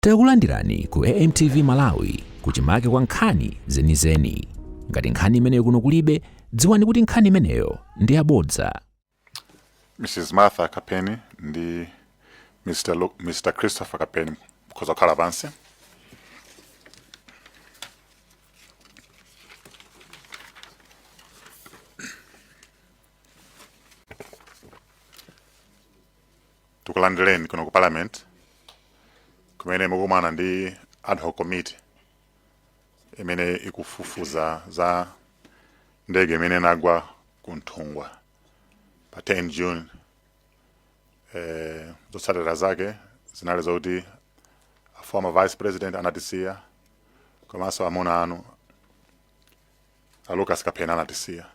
Takulandirani ku AMTV Malawi kuchimake kwa nkhani zenizeni. Ngati nkhani imeneyo kuno kulibe, dziwani kuti nkhani imeneyo ndi yabodza. Mrs. Martha Kapeni ndi Mr. Christopher Kapeni, mukhoza kukhala pansi. Tikulandireni kuno ku Parliament kumene mukumana ndi ad hoc committee imene ikufufuza za ndege imene inagwa ku Nthungwa pa 10 June. Zotsatira zake zinali zokuti a former vice president anatisiya, komanso amuna anu a Lucas Kapeni anatisiya.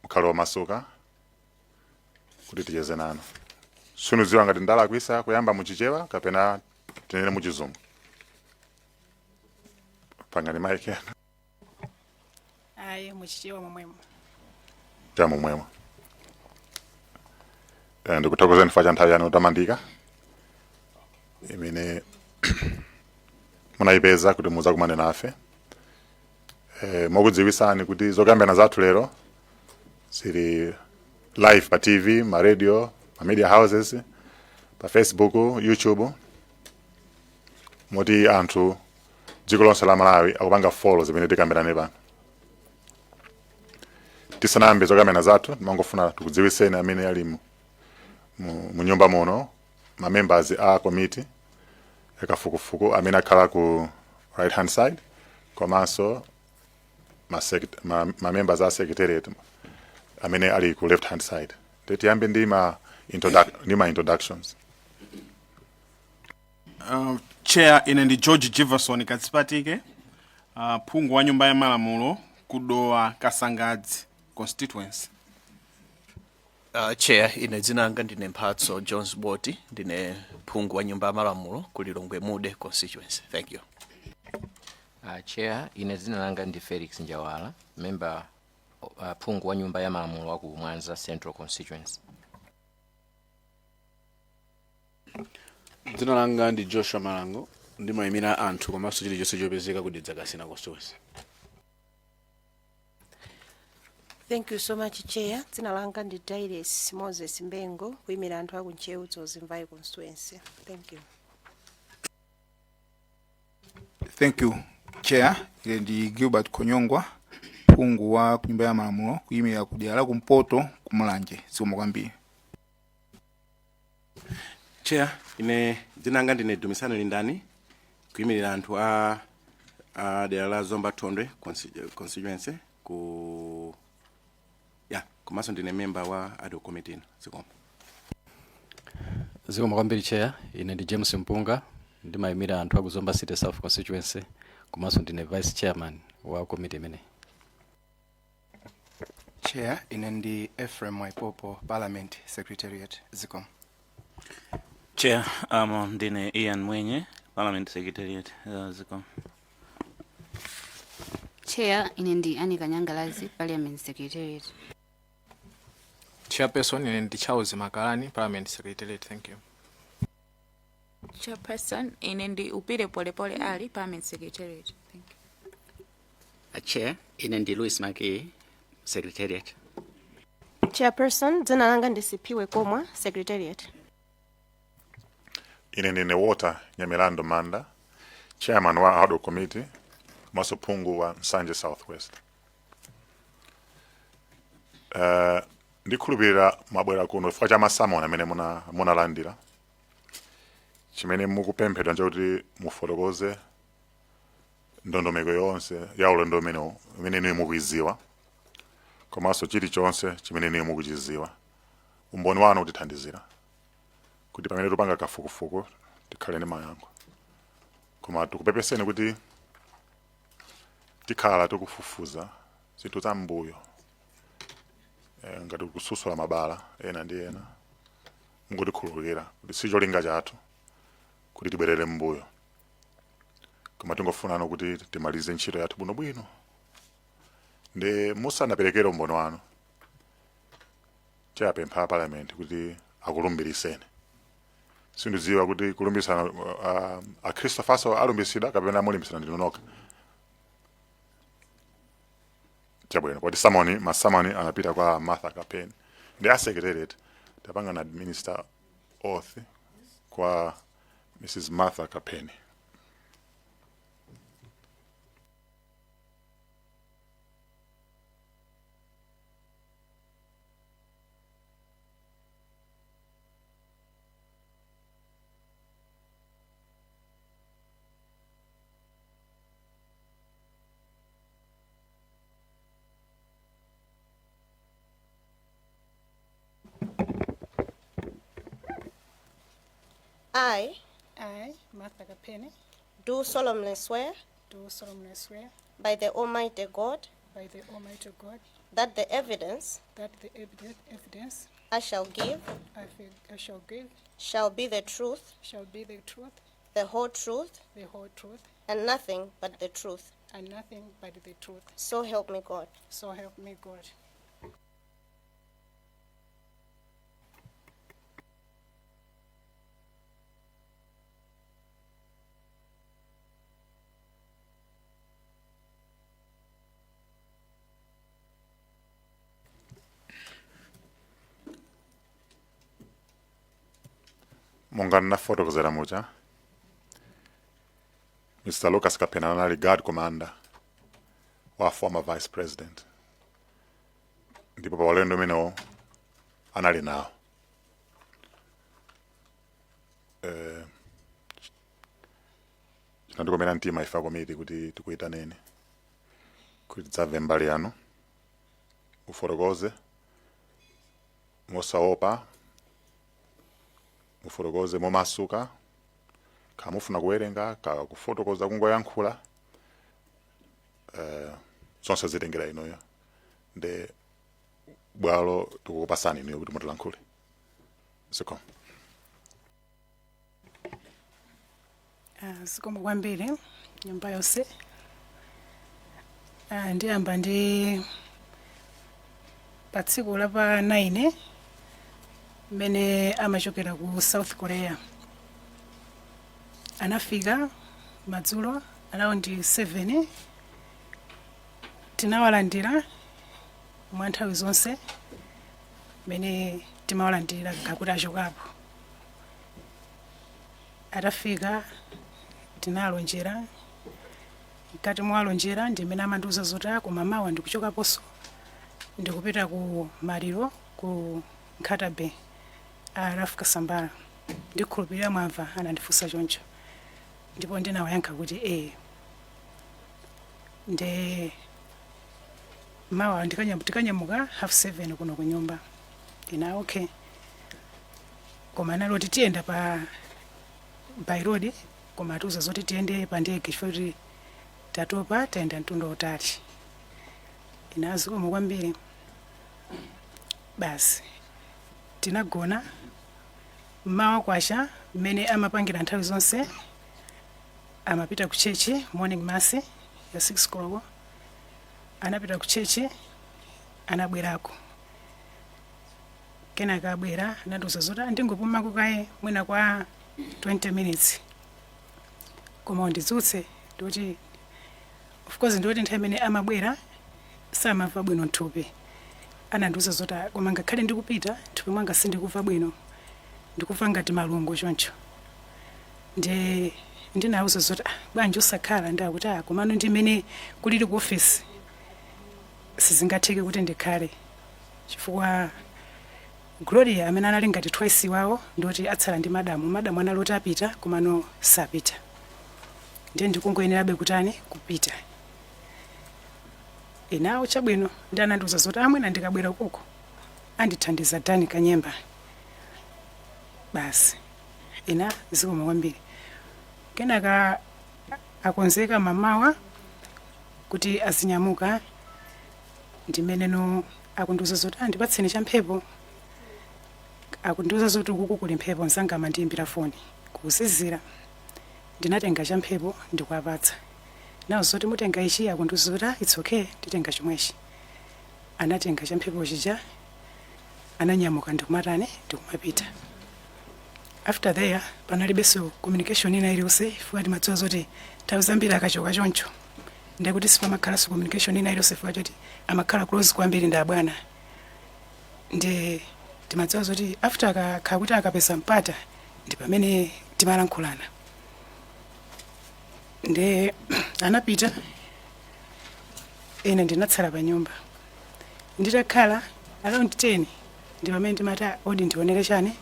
Mukhale omasuka kuti ticheze nanu. Sindidziwa ngati ndalakwisa kuyamba muchichewa kapena tinene muchizungu. Pangani mic yanu. Ayi, muchichewa momwemo. Cha momwemo. Ndikuthokozeni chifukwa cha nthawi yanu yotamandika imene munayipeza kuti muzakumane nafe. Mokudziwisani kuti zokambirana zathu lero zili live pa TV, ma radio, ma media houses, pa Facebook, YouTube, moti anthu dziko lonse la Malawi akupanga follow zimene tikambirane pano. Tisanayambe zokambirana zathu, timangofuna tikudziwiseni amene ali mu nyumba muno, ma members a committee yakafukufuku amene akhala ku right hand side, komanso ma members a secretariat amene ali ku left hand side. Tiyambe ndi ma introductions. Chair, ine ndi George Jivason Katsipatike, phungu wa nyumba ya malamulo ku Dowa Kasangadzi constituency. Chair, ine dzina langa ndine Mphatso Jones Boti, ndine phungu wa nyumba ya malamulo ku Lilongwe Mude constituency. Thank you. Chair, ine dzina langa ndi Felix Njawala, member, phungu wa nyumba ya malamulo wa ku Mwanza Central constituency. Dzina langa ndi Joshua Malango, ndimayimira anthu komanso chilichonse chopezeka ku Dedza Kasina constituency. Thank you so much, Chair. Dzina langa ndi Dailes Moses Mbengo, kuyimira anthu aku Ntcheu Dzonzi Mvai constituency. Thank you. Thank you, Chair. Ine ndi Gilbert Khonyongwa, phungu wa nyumba ya malamulo kuyimira ku dera la kumpoto ku Mulanje. Zikomo kwambiri. Chair, ine dzina langa ndine Dumisani Lindani, kuyimirira anthu a dera la Zomba Thondwe constituency ku ya, komanso ndine member wa ad hoc committee ino. Zikomo. Zikomo kwambiri, Chair. Ine ndi James Mpunga, ndimayimira anthu aku Zomba City South constituency, komanso ndine vice chairman wa committee imeneyi. Chair, ine ndi Ephraim Mwaipopo, Parliament Secretariat. Zikomo. Chair, ndine Ian Mwenye, Parliament Secretariat. Zikomo. Chair, ine ndi Anika Nyangalazi, Parliament Secretariat. Chairperson, ine ndi Charles Makalani, Parliament Secretariat. Thank you. Chairperson, ine ndi Upile Polepole Ali, Parliament Secretariat. Thank you. Chair, ine ndi Louis Maki, Secretariat. Chairperson, dzina langa ndi Siphiwe Komwa, Secretariat. Ine ndine Walter Nyamilandu Manda, chairman wa ad hoc committee komanso phungu wa Nsanje Southwest. Ndikhulupirira mwabwera kuno chifukwa cha masamoni amene munalandira. Chimene mukupemphedwa nchakuti mufotokoze ndondomeko yonse ya ulendo umenewu imene inuyo mukuiziwa, komanso chilichonse chimene inuyo mukuchiziwa. Umboni wanu utithandizira kuti pamene tupanga kafukufuku tikhale ndi mayankho. Koma tikupepeseni kuti tikhala tikufufuza zinthu za mbuyo, ngati kususula mabala ena ndi ena. Mungutikhululukira kuti si cholinga chathu kuti tibwerere mbuyo, koma tingofunano kuti timalize ntchito yathu bwinobwino. Ndi musanaperekere umboni wanu, tiyapempha Parliament kuti akulumbiriseni. Sindidziwa kuti kulumbisana a Christopher alumbisidwa kapena mulimbisana ndinu nokha. Chabwino, kuti summon, ma summon anapita kwa Martha Kapeni ndi a secretariat tapanga na administer oath kwa Mrs. Martha Kapeni. I, Martha Kapeni, do solemnly swear do solemnly swear by the Almighty God by the Almighty God that the evidence that the evidence I shall give I shall give shall be the truth, shall be the truth, the whole truth, the whole truth, and nothing but the truth. and nothing but the truth. So help me God. So help me God. Monga ndinafotokozera muja, Mr. Lucas Kapeni anali guard commander wa former vice president, ndipo pa ulendo umenewo anali nawo. Chinandikomera mtima ife komiti kuti tikuyitaneni kuti tidzamve mbali yanu, mufotokoze mosaopa, mufotokoze momasuka. Kaya mufuna kuwerenga, ka kufotokoza, kungoyankhula, zonse zitengera inuyo. Nde bwalo tikukupasani inuyo kuti mutilankhule. Zikomo. Ah, zikomo kwambiri nyumba yonse. Ah, ndiyamba ndi pa tsiku la pa 9 mmene amachokera ku South Korea. Anafika madzulo around 7. Tinawalandira mwa nthawi zonse mmene timawalandira ngakuti achokapo. Atafika tinalonjera. Mkati mwalonjera ndi mmene amandiuza zoti, "Ah, koma mawa ndikuchokaponso, ndikupita ku maliro ku Nkhata Bay a Ralph Kasambara." Ndikhulupirira mwamva anandifunsa choncho, ndipo ndinawayankha kuti ee. Nde mawa tikanyamuka 7:30 kuno ku nyumba. Ina okay, koma analoti tiyenda pa by road, koma atiuza zoti tiyende pa ndege chifukwa kuti tatopa, tayenda mtunda utali. Ina zikomo kwambiri. Basi, tinagona. Mmawa kwacha, mmene amapangira nthawi zonse, amapita ku church, morning mass ya 6 koloko. Anapita ku church, anabwerako. Kenaka abwera anatiuza zoti, "Ah, ndingopumako kaye mwina kwa 20 minutes, koma undidzutse." Ndikuti of course ndikuti nthawi imene amabwera samamva bwino mthupi. Anandiuza zoti, "Ah, koma ngakhale ndikupita, mthupi mwanga sindikumva bwino, ndikumva ngati malungo choncho." Ndi ndinawuza zoti, "Ah, bwanji usakhala?" Ndakuti, "Ah, komano ndimene kulili ku office sizingatheke kuti ndikhale, chifukwa Gloria amene anali ngati twice wawo ndoti atsala ndi madamu, madamu analoti apita komano sapita, ndiye ndikungoyenerabe kutani, kupita." Inawo chabwino. Ndi anandiuza zoti amwena ndikabwera kuko andithandiza Dani Kanyemba. Basi, ina zikomo kwambiri. Kenaka akonzeka mamawa kuti azinyamuka, ndimeneno akundiuza zoti, "Ah, ndipatseni champhepo." Akundiuza zoti ukuku kuli mphepo, mzanga amandiyimbira foni kuzizira. Ndinatenga champhepo ndikuwapatsa nawo zoti, "Mutenga ichi?" Akundiuza zoti, "Ah, it's okay, nditenga chomwechi." Anatenga champhepo chija, ananyamuka ndikumatani, ndikumapita. After there panalibenso communication ina iliyonse, chifukwa timadziwa zoti nthawi zambiri akachoka choncho ndekuti sipamakhalanso communication ina iliyonse, chifukwa choti amakhala close kwambiri ndi abwana. Ndi timadziwa zoti after akakhala kuti akapeza mpata ndi pamene timalankhulana. Ndi anapita, ine ndinatsala pa nyumba. Nditakhala around 10 ndi pamene ndimati, "Ah, odi ndionere chani,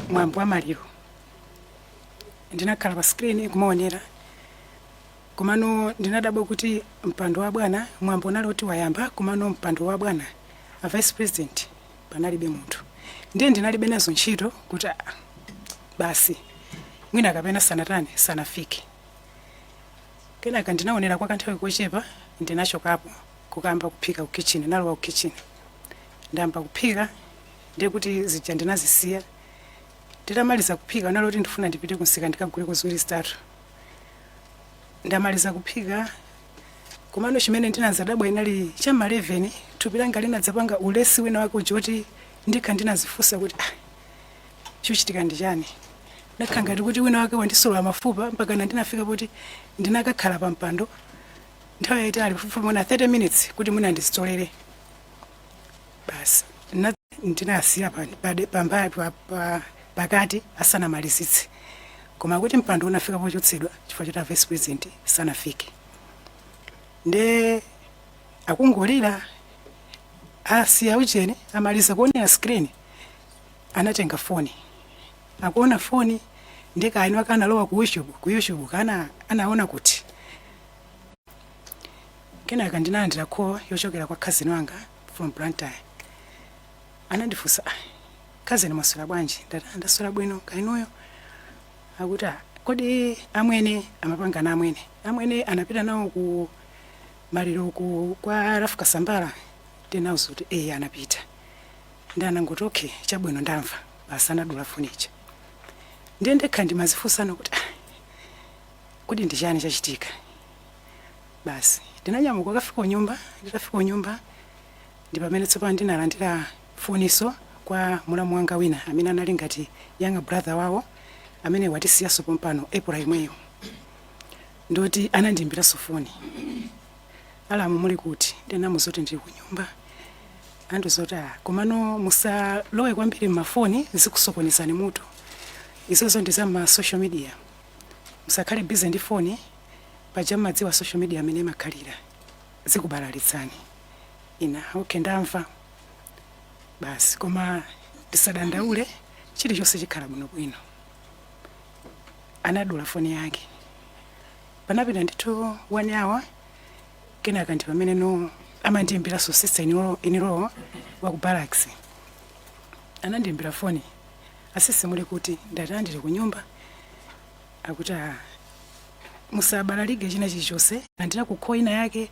mwambo wa maliro." Ndinakhala pa screen kumaonera, komano ndinadabwa kuti mpando wa bwana, mwambo unali kuti wayamba, komano mpando wa bwana a vice president panalibe munthu. Ndiye ndinalibe nazo ntchito kuti, ah, basi, mwina kapena sanatani, sanafike. Kenaka ndinaonera kwa kanthawi kochepa, ndinachokapo kukamba kuphika ku kitchen. Nalowa ku kitchen, ndayamba kuphika, ndiye kuti zija ndinazisiya. Nditamaliza kuphika, unali kuti ndifuna ndipite kumsika ndikaguleko ziwiri zitatu. Ndamaliza kuphika, komano chimene ndinazadabwa inali chamma 11, thupi langa linadzapanga ulesi wina wake uja kuti ndikha ndinazifunsa kuti, ah, chikuchitika ndi chani? Ndakhala ngati kuti wina wake wandisolola mafupa, mpaka ndinafika poti ndinakakhala pa mpando nthawi yayitali, pafupifupi mwina 30 minutes, kuti mwina ndizitolere. Basi, ndinasiya pakati asanamalizitse, koma kuti mpando unafika pochotsedwa chifukwa choti a vice president sanafike. Nde akungolira, asiya ucheni, amaliza kuonera screen, anatenga foni, akuona foni, ndikaini wake analowa ku YouTube kana anaona kuti. Kenaka ndinalandira call yochokera kwa cousin wanga from Blantyre. Anandifunsa, "Ah, cousin, mwaswera bwanji?" Ndati, "Ah, ndaswera bwino, kainuyo?" Akuti, "Ah, kodi amwene amapanga na amwene anapita nawo ku maliro ku kwa Ralph Kasambara?" Ndinawuza kuti eh, anapita. Ndi anangoti, "Okay, chabwino, ndamva." Basi, anadula foni ija. Ndiye ndekha ndimazifunsana kuti, ah, kodi ndi chani chachitika? Basi, ndinanyamuka kafika kunyumba. Nditafika kunyumba ndi pamene tsopano ndinalandira foniso kwa mulamu wanga wina amene anali ngati younger brother wawo amene watisiyaso pompano April imweyo. Ndoti anandiyimbiranso foni, "Alamu, muli kuti?" Ndinamuza kuti ndili kunyumba. Andizoti, "Ah, komano musalowe kwambiri mmafoni, zikusokonezani mutu, izozo ndi za ma social media, musakhale busy ndi foni, paja mmadziwa social media amene imakhalira, zikubalalitsani." Ina, "Okay, ndamva." Basi, koma ndisadandaule, chilichonse chikhala bwinobwino. Anadula foni yake. Panapita ndithu one hour, kenaka ndi pamene no amandiyimbiranso sister in law wa ku barracks. Anandiyimbira foni, "Asisi, muli kuti?" Ndati, "Andili ku nyumba." Akuti, "Ah, musabalalike china chilichonse, andira ku call ina yake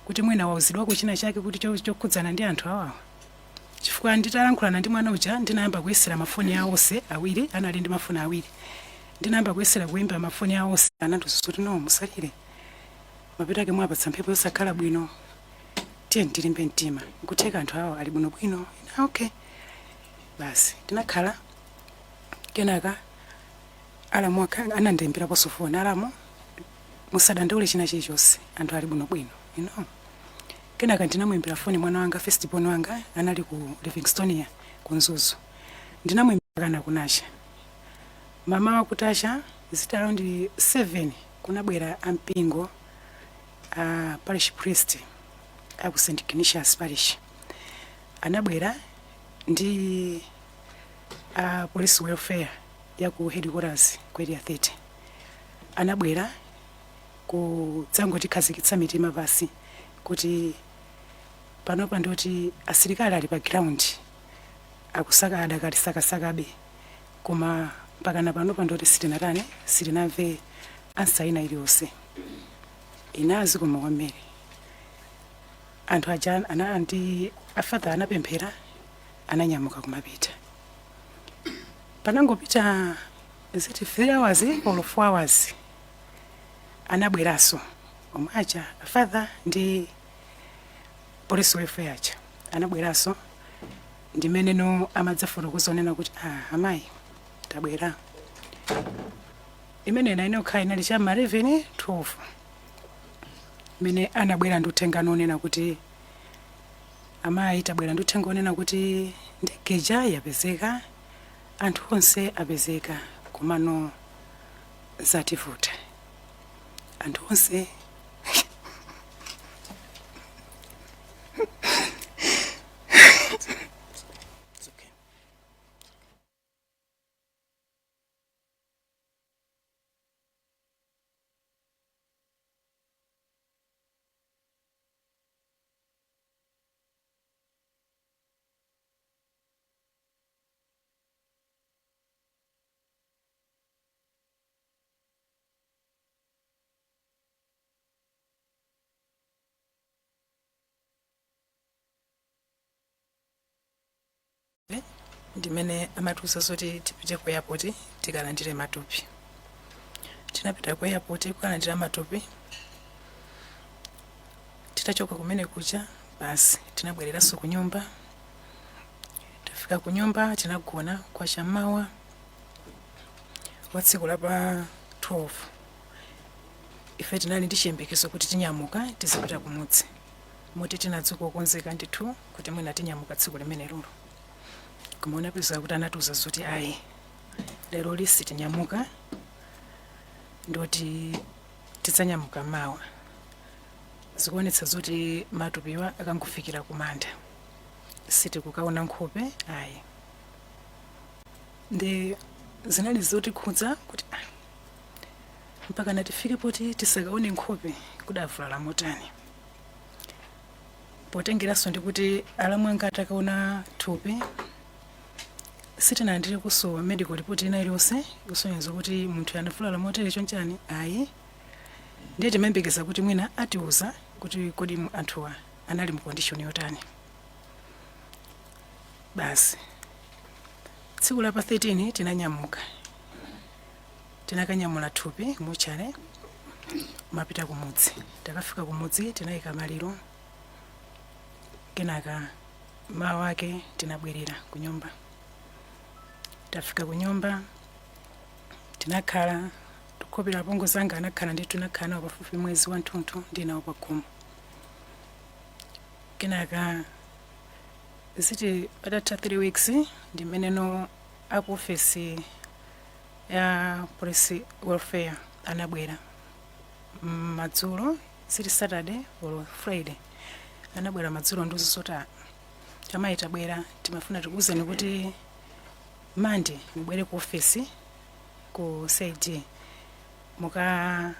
kuti mwina wauzidwako china chake kuti chokhudzana ndi anthu awawa." Chifukwa nditalankhulana ndi mwana uja, ndinayamba kuyesera mafoni awo onse awiri, anali ndi mafoni awiri. Ndinayamba kuyesera kuyimba mafoni awo onse. Anandiuza kuti, "No, musalire, mapeto ake mwapatsa mphepo yosakhala bwino, tiye tilimbe mtima, nkutheka anthu awo ali bwinobwino." Ina, "Okay." Basi, tinakhala. Kenaka alamu anandiyimbiraponso foni, "Alamu, musadandaule china chilichonse, anthu ali bwinobwino." Kenaka ndinamuyimbira foni mwana wanga, first born wanga, anali ku Livingstonia ku Mzuzu. Ndinamuyimbira kana kunacha mama wakutacha zita around 7, kunabwera ampingo, a parish priest aku St Ignatius Parish, anabwera ndi a police welfare ya ku headquarters ku Area 30. Anabwera kudzangotikhazikitsa mitima pasi kuti panopa ndoti asilikali ali pa ground akusaka, adakalisakasakabe, koma mpakana panopa ndoti sitinatani, sitinamve answer ina iliyonse inazi. Koma kwambiri anthu aja ndi afather anapemphera, ananyamuka kumapita. Panangopita ziti 3 hours or 4 hours, anabweranso omwe aja, afather ndi police welfare aja anabweranso, ndimeneno amadzafotokoza onena kuti, "Ah, amayi, Tabwera. Imene ina okha inali cha ma 11 12 imene anabwera ndi uthenga nonena kuti, "Amayi, tabwera ndi uthenga onena kuti ndegeja yapezeka, anthu onse apezeka, komano zativuta, anthu onse." It's okay. Ndimene amatiuza zoti tipite ku airport tikalandire matupi. Tinapita ku airport kukalandira matupi. Titachoka kumene kucha, basi, tinabwereranso ku nyumba. Tafika ku nyumba, tinagona. Kwa chammawa wa tsiku la pa 12, ife tinali ndi chiyembekezo kuti tinyamuka tizipita kumudzi, moti tinadzuka kukonzeka ndithu kuti mwina tinyamuka tsiku limene lolo. Koma unapeza kuti anatiuza zoti ayi, lero lisi tinyamuka, ndoti tidzanyamuka mawa. Zikuonetsa zoti matupiwa akangofikira kumanda, sitikukaona nkhope ayi. Ndi zinali zotikhudza kuti ah, mpaka natifike poti tisakaone nkhope, kudavulala motani? Potengeranso ndi kuti alamu anga atakaona thupi, sitinalandire kuso medical report ina iliyonse kusonyeza kuti munthu anavulala motere chonchani, ayi. Ndiye timayembekeza kuti mwina atiuza kuti kodi anthuwa anali mu condition yotani. Basi, tsiku la pa 13 tinanyamuka, tinakanyamula thupi mortuary, mapita kumudzi. Takafika kumudzi, tinayika maliro. Kenaka mawa ake tinabwerera ku nyumba. Tafika ku nyumba, tinakhala tikhopera. Apongozi anga anakhala ndi, tinakhala nawo pafupi mwezi wathunthu ndi nawo pakhomo. Kenaka ziti patatha 3 weeks, ndi mmeneno aku ofesi ya police welfare anabwera madzulo, ziti Saturday or Friday. Anabwera madzulo ndizoti, "Amayi, tabwera, timafuna tikuwuzeni kuti Mande mubwere ku ofesi ku CID mukaone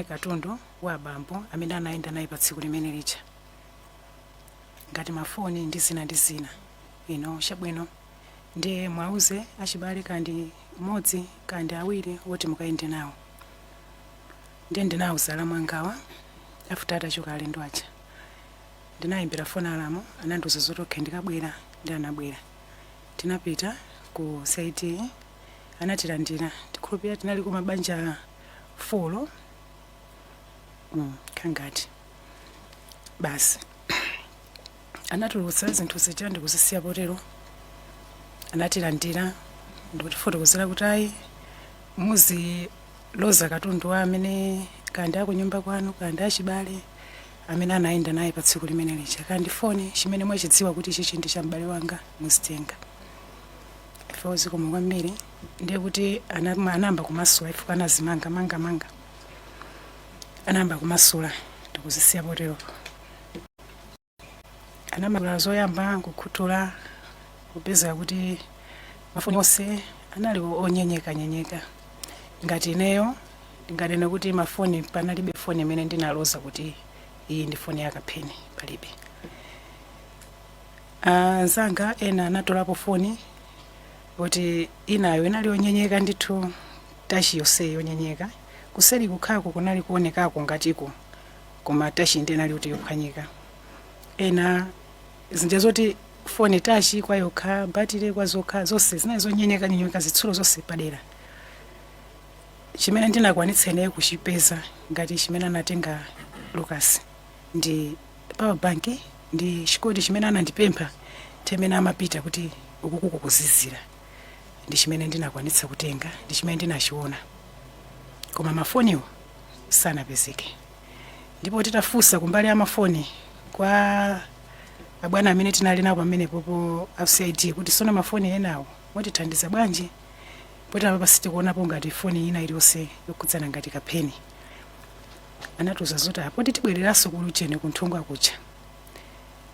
katundu wa abambo amene anayenda naye pa tsiku limene lija, ngati mafoni ndi zina ndi zina." Ino chabwino, ndiye mwauze achibale kandi mmodzi kandi awiri woti mukayende nawo. Ndiye ndinawuza alamu angawa. After atachoka alendo aja, ndinayimbira foni alamu, anandiuza zoti okay, ndikabwera. Ndi anabwera, tinapita ku CID, anatilandira. Tikhulupirira tinali ku mabanja 4 kangati. Basi, anatulutsa zinthu zija ndikuzisiya potero. Anatilandira ndikutifotokozera kuti ayi, muziloza katundu wa amene kandi akunyumba kwanu kandi achibale amene anayenda naye pa tsiku limene lija, kandi foni, chimene mwachidziwa kuti chichi ndi cha m'bale wanga, muzitenga. Ifewo zikomo kwambiri. Ndiye kuti anayamba kumasula ife, anazimanga manga manga, anayamba kumasula ndikuzisiya poteropo. Anamasula zoyamba kukhuthula, kupeza kuti mafoni onse anali onyenyeka-nyenyeka. Ngati ineyo ndinganene kuti mafoni, panalibe foni imene ndinaloza kuti iyi ndi foni yakapheni, palibe. Anzanga ena anatolapo foni kuti inayo inali yonyenyeka ndithu, touch yonse yonyenyeka, kuseri kukhako kunali kuonekako ngatiko, koma touch ndi inali kuti yophwanyika. Ena zinja zoti foni touch kwa yokha, battery kwa zokha, zonse zinali zonyenyeka nyenyeka, zitsulo zonse padera. Chimene ndinakwanitsa ineyo kuchipeza ngati chimene anatenga Lucas ndi power bank ndi chikoti chimene anandipempha temene amapita kuti ukukuku kuzizira. Ndi chimene ndinakwanitsa kutenga, ndi chimene ndinachiona, koma mafoniwo sanapezeke. Ndipo titafunsa kumbali ya mafoni kwa abwana amene tinali nawo pamenepopo a CID kuti sono mafoni enawo mutithandiza bwanji, poti apa sitikuonapo ngati foni ina iliyonse yokhudzana ngati kapheni, anatiuza zoti apoti tibwereranso kuluchene kunthungwa kuja,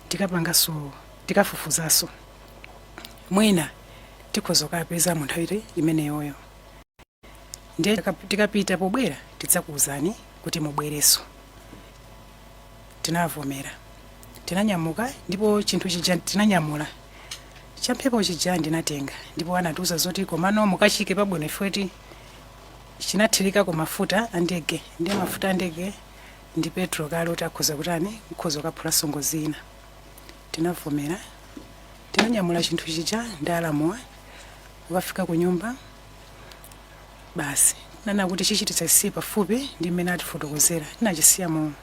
tikapanganso, tikafufuzanso, mwina tikhoza kukapeza mu nthawi imeneyoyo. Ndiye tikapita pobwera tidzakuwuzani kuti mubwerenso. Tinavomera, tinanyamuka. Ndipo chinthu chija tinanyamula, champhepo chija ndinatenga, ndipo anatiuza zoti komano mukachike pabwino ifoti chinathirikako mafuta a ndege, ndiye mafuta a ndege ndi petrol kale kuti akhoza kutani, kukhoza kukaphulanso ngozi ina. Tinavomera, tinanyamula chinthu chija ndi alamuwa kukafika ku nyumba. Basi, nana kuti chichititsa chisiye pafupi ndi mmene atifotokozera. Tinachisiya mu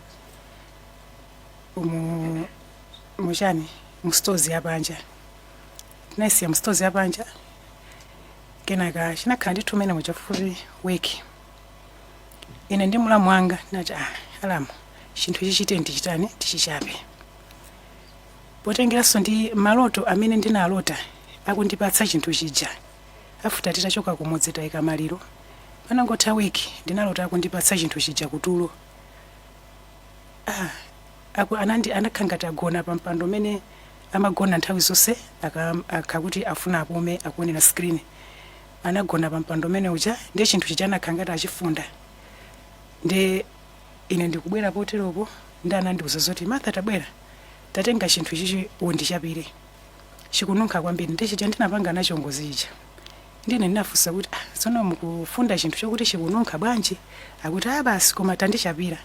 muchani, mu stores yapanja. Tinayisiya mu stores yapanja. Kenaka chinakhala ndithu mmene muchafupi wiki. Ine ndi mlamu wanga tinati, "Ah, alamu, chinthu chichite ndichitani, tichichape," potengeranso ndi maloto amene ndinalota akundipatsa chinthu chija. Afuta titachoka kumudzi, tayika maliro, panangotha wiki ndinalota akundipatsa chinthu chija kutulo. Ah, aku anandi anakhala ngati agona pa mpando umene amagona nthawi zonse akakuti afuna apume, akuonera screen. Anagona pa mpando umene uja, ndiye chinthu chija anakhala ngati achifunda. Ndi ine ndikubwera poteropo, ndi anandiuza zoti, "Martha, tabwera, tatenga chinthu chichi undichapire, chikununkha kwambiri." Ndi chija ndinapanga nacho ngozi ija. Ndine ndinafunsa kuti, "Ah, tsono mukufunda chinthu chokuti chikununkha bwanji?" Akuti, "Ah, basi, koma tandichapira."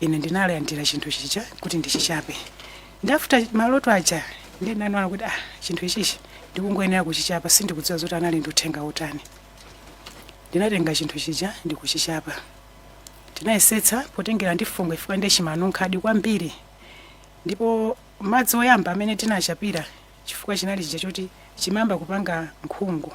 Ine ndinalandira chinthu chija kuti ndichichape. Ndafuta maloto aja, ndiye ndinaona kuti, ah, chinthu ichichi ndikungoyenera kuchichapa. Sindikudziwa zoti anali ndi uthenga wotani. Ndinatenga chinthu chija ndikuchichapa. Tinayesetsa potengera ndi fungo, ifika ndi chimanunkhadi kwambiri. Ndipo madzi oyamba amene tinachapira, chifukwa chinali chija choti chimayamba kupanga nkhungu,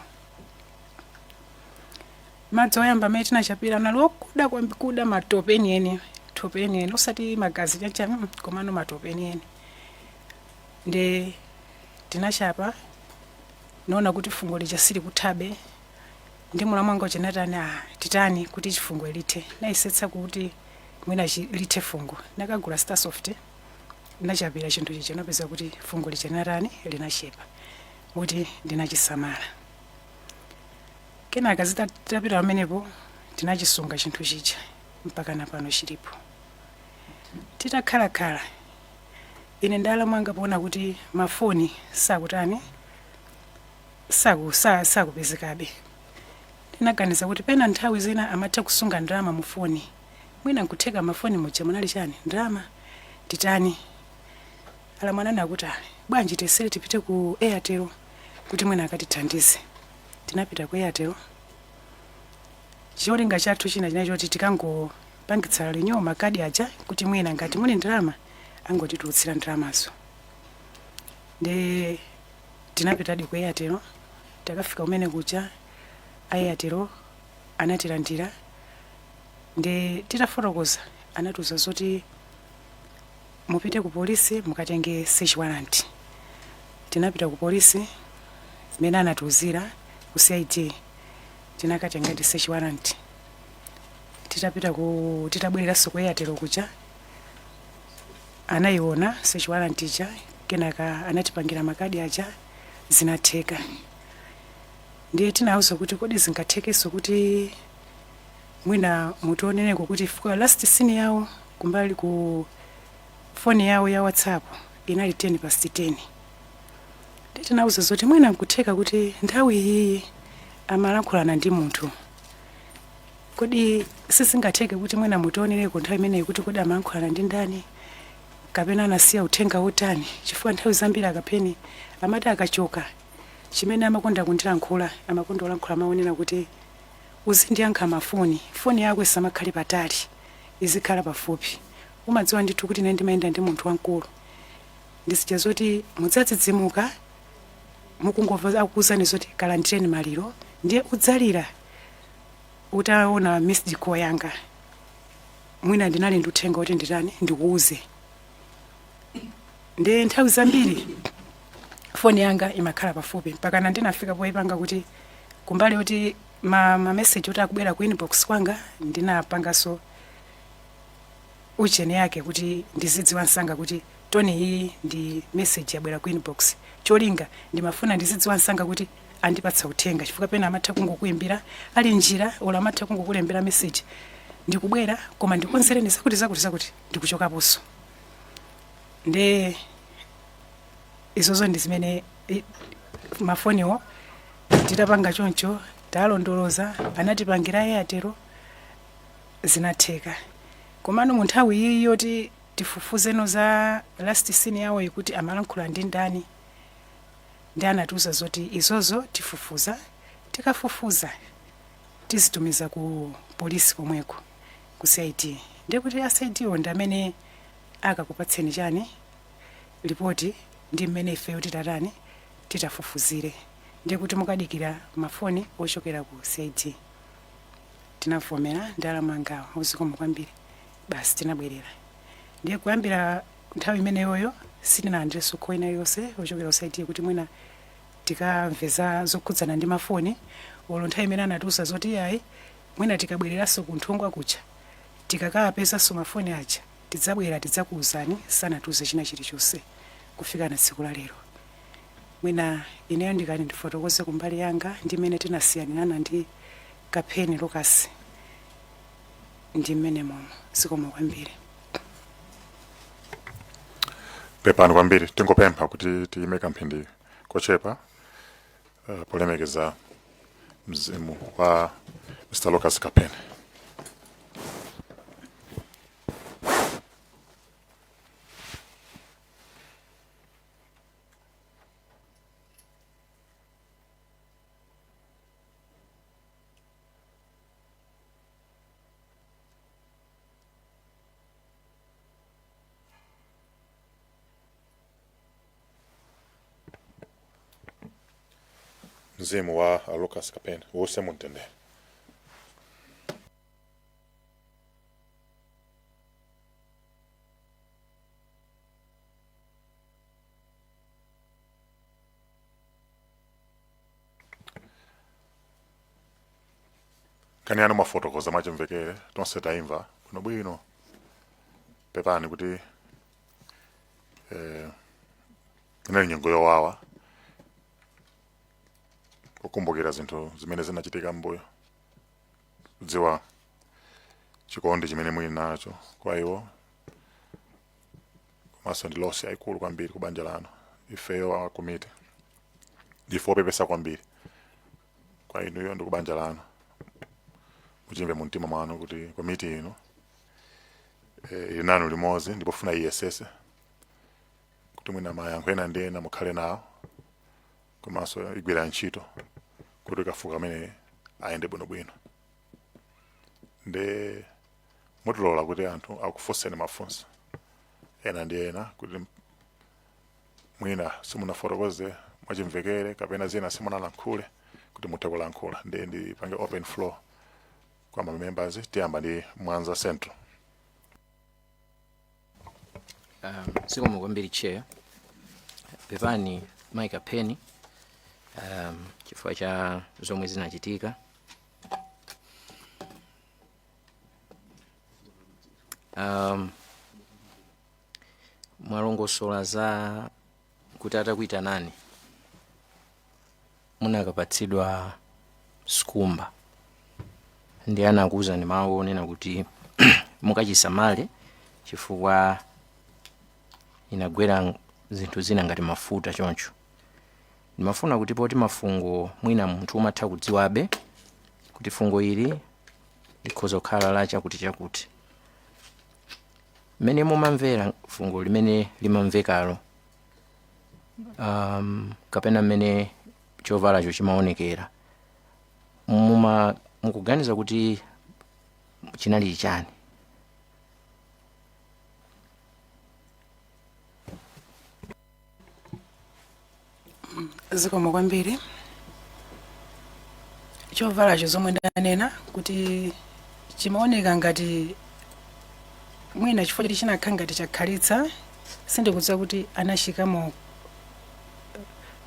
madzi oyamba amene tinachapira anali okuda kwambiri, kuda matope enieni, thope enieni, osati magazi chacha, komano matope enieni. Ndi tinachapa, naona kuti fungo lija silikuthabe. Ndi mulamu wanga uja natani, "Ah, titani kuti chifungo lithe?" Nayesetsa kuti mwina lithe fungo, nakagula Sta-Soft, nachapira chinthu chija, napeza kuti fungo lija linatani, linachepa, moti ndinachisamala. Kenaka zitapita pamenepo, tinachisunga chinthu chija mpaka napano chilipo. Titakhalakhala ine ndi alamu anga, poona kuti mafoni sakutani, sakupezekabe, ndinaganiza kuti pena nthawi zina amatha kusunga ndalama mu foni, mwina nkutheka mafoni muja munali chani, ndalama. Titani? Alamu ananena kuti, "Ah, bwanji tesere tipite ku Airtel kuti mwina akatithandize." Tinapita ku Airtel. Cholinga chathu china chinali choti tikangopangitsa renew makadi aja, kuti mwina ngati muli ndalama angotitulutsira ndalamazo. Ndi tinapitadi ku Airtel. Takafika kumene kuja, Airtel anatilandira. Ndi titafotokoza, anatiuza zoti mupite ku polisi mukatenge search warrant. Tinapita ku polisi zimene anatiuzira, ku CID, tinakatenga ndi search warrant. Titapita ku titabwereranso ku Airtel kuja, anayiona search warrant ija, kenaka anatipangira makadi aja, zinatheka. Ndiye tinawuza kuti, kodi zingathekenso kuti mwina mutionereko kuti fika last seen yawo kumbali ku foni yawo ya WhatsApp inali 10 past 10? Ndiye tinawuza zoti mwina nkutheka kuti nthawi iyi amalankhulana ndi munthu. Kodi sizingatheke kuti mwina mutionereko nthawi imeneyi kuti kodi amalankhulana ndi ndani, kapena anasiya uthenga wotani? Chifukwa nthawi zambiri akapheni amati akachoka, chimene amakonda kundilankhula, amakonda kulankhula, amaonera kuti, "Uzindiyankha mafoni, foni yako isamakhale patali, izikhala pafupi. Umadziwa ndithu kuti ine ndimayenda ndi munthu wamkulu, ndisija zoti mudzadzidzimuka." Mukungomva akukuuzani zoti kalandireni maliro, ndiye udzalira utaona missed call yanga. Mwina ndinali ndi uthenga kuti nditani, ndikuuze. Ndiye nthawi zambiri foni yanga imakhala pafupi, mpakana ndinafika poyipanga kuti kumbali kuti ma message oti akubwera ku inbox kwanga, ndinapanganso ucheni yake kuti ndizidziwa msanga kuti tone iyi ndi message yabwera ku inbox. Cholinga ndimafuna ndizidziwa msanga kuti andipatsa uthenga, chifukwa pena amatha kungokuimbira ali njira, olo amatha kungokulembera message, "Ndikubwera, koma ndikonzereni zakuti zakuti zakuti, ndikuchokaponso." Nde izozo ndi zimene mafoniwo titapanga choncho, talondoloza, anatipangira Airtel, zinatheka. Komano mu nthawi iyi yoti tifufuzeno za last seen yawo ikuti amalankhula ndi ndani, ndi anatiuza zoti izozo tifufuza, tikafufuza tizitumiza ku polisi komweko ku CID, ndiye kuti a CID wo ndi amene akakupatseni chani, ripoti, ndi mmene ifeyo titatani, titafufuzire. Ndiye kuti mukadikira mafoni ochokera ku CID. Tinavomera ndi alamu angawo, zikomo kwambiri, basi tinabwerera. Ndiye kuyambira nthawi imeneyoyo sitinalandirenso call ina iliyonse ochokera ku CID kuti mwina tikamveza zokhudzana ndi mafoni, olo nthawi imene anatiuza zoti ayi, mwina tikabwereranso ku Nthungwa kuja tikakapezanso mafoni aja tidzabwera tidzakuuzani, sanatiuze china chilichonse kufika na tsiku la lero. Mwina ineyo ndikani ndifotokoze kumbali yanga ndi mmene tinasiyanirana ndi Kapheni Lucas ndi mmene momo. Zikomo kwambiri. Pepani kwambiri, tingopempha kuti tiyime kamphindi kochepa polemekeza mzimu wa Mr. Lucas Kapheni. Mzimu wa Lucas Kapheni uwuse mumtendere. Nkhani yanu mwafotokoza mwachimvekere, tonse taimva bwinobwino. Pepani kuti inali nyengo yowawa kukumbukira zinthu zimene zinachitika mbuyo, kudziwa chikondi chimene muli nacho kwa iwo, komanso ndi loss yayikulu kwambiri ku banja lanu. Ifeyo a komiti ndife opepesa kwambiri kwa inuyo ndi ku banja lanu. Muchimve mu mtima mwanu kuti komiti ino ili nanu limodzi, ndipo funa iyesese kuti mwina mayankho ena ndi ena mukhale nawo, komanso igwira ntchito kuti kafukufuku amene ayende bwinobwino. Ndi mutilola kuti anthu akufunseni mafunso ena ndi ena kuti mwina simunafotokoze mwachimvekere kapena zina simunalankhule, kuti muthe kulankhula. Ndi ndipange open floor kwa ma members. Tiyamba ndi Mwanza Central. Zikomo kwambiri, Chair. Pepani Mike Kapheni chifukwa cha zomwe zinachitika. Mwalongosola za kuti atakuitanani munakapatsidwa skumba, ndi anakuwuzani mawu onena kuti mukachisamale chifukwa inagwera zinthu zina ngati mafuta choncho. Ndimafuna kuti poti mafungo mwina munthu umatha kudziwabe kuti fungo ili likhoza kukhala la chakuti chakuti, mmene mumamvera fungo limene limamvekalo kapena mmene chovalacho chimaonekera, muma mukuganiza kuti chinali chani? Zikomo kwambiri. Chovalacho, zomwe ndanena kuti chimaoneka ngati mwina chifukwa choti chinakhala ngati chakhalitsa, sindikudziwa kuti anachikamo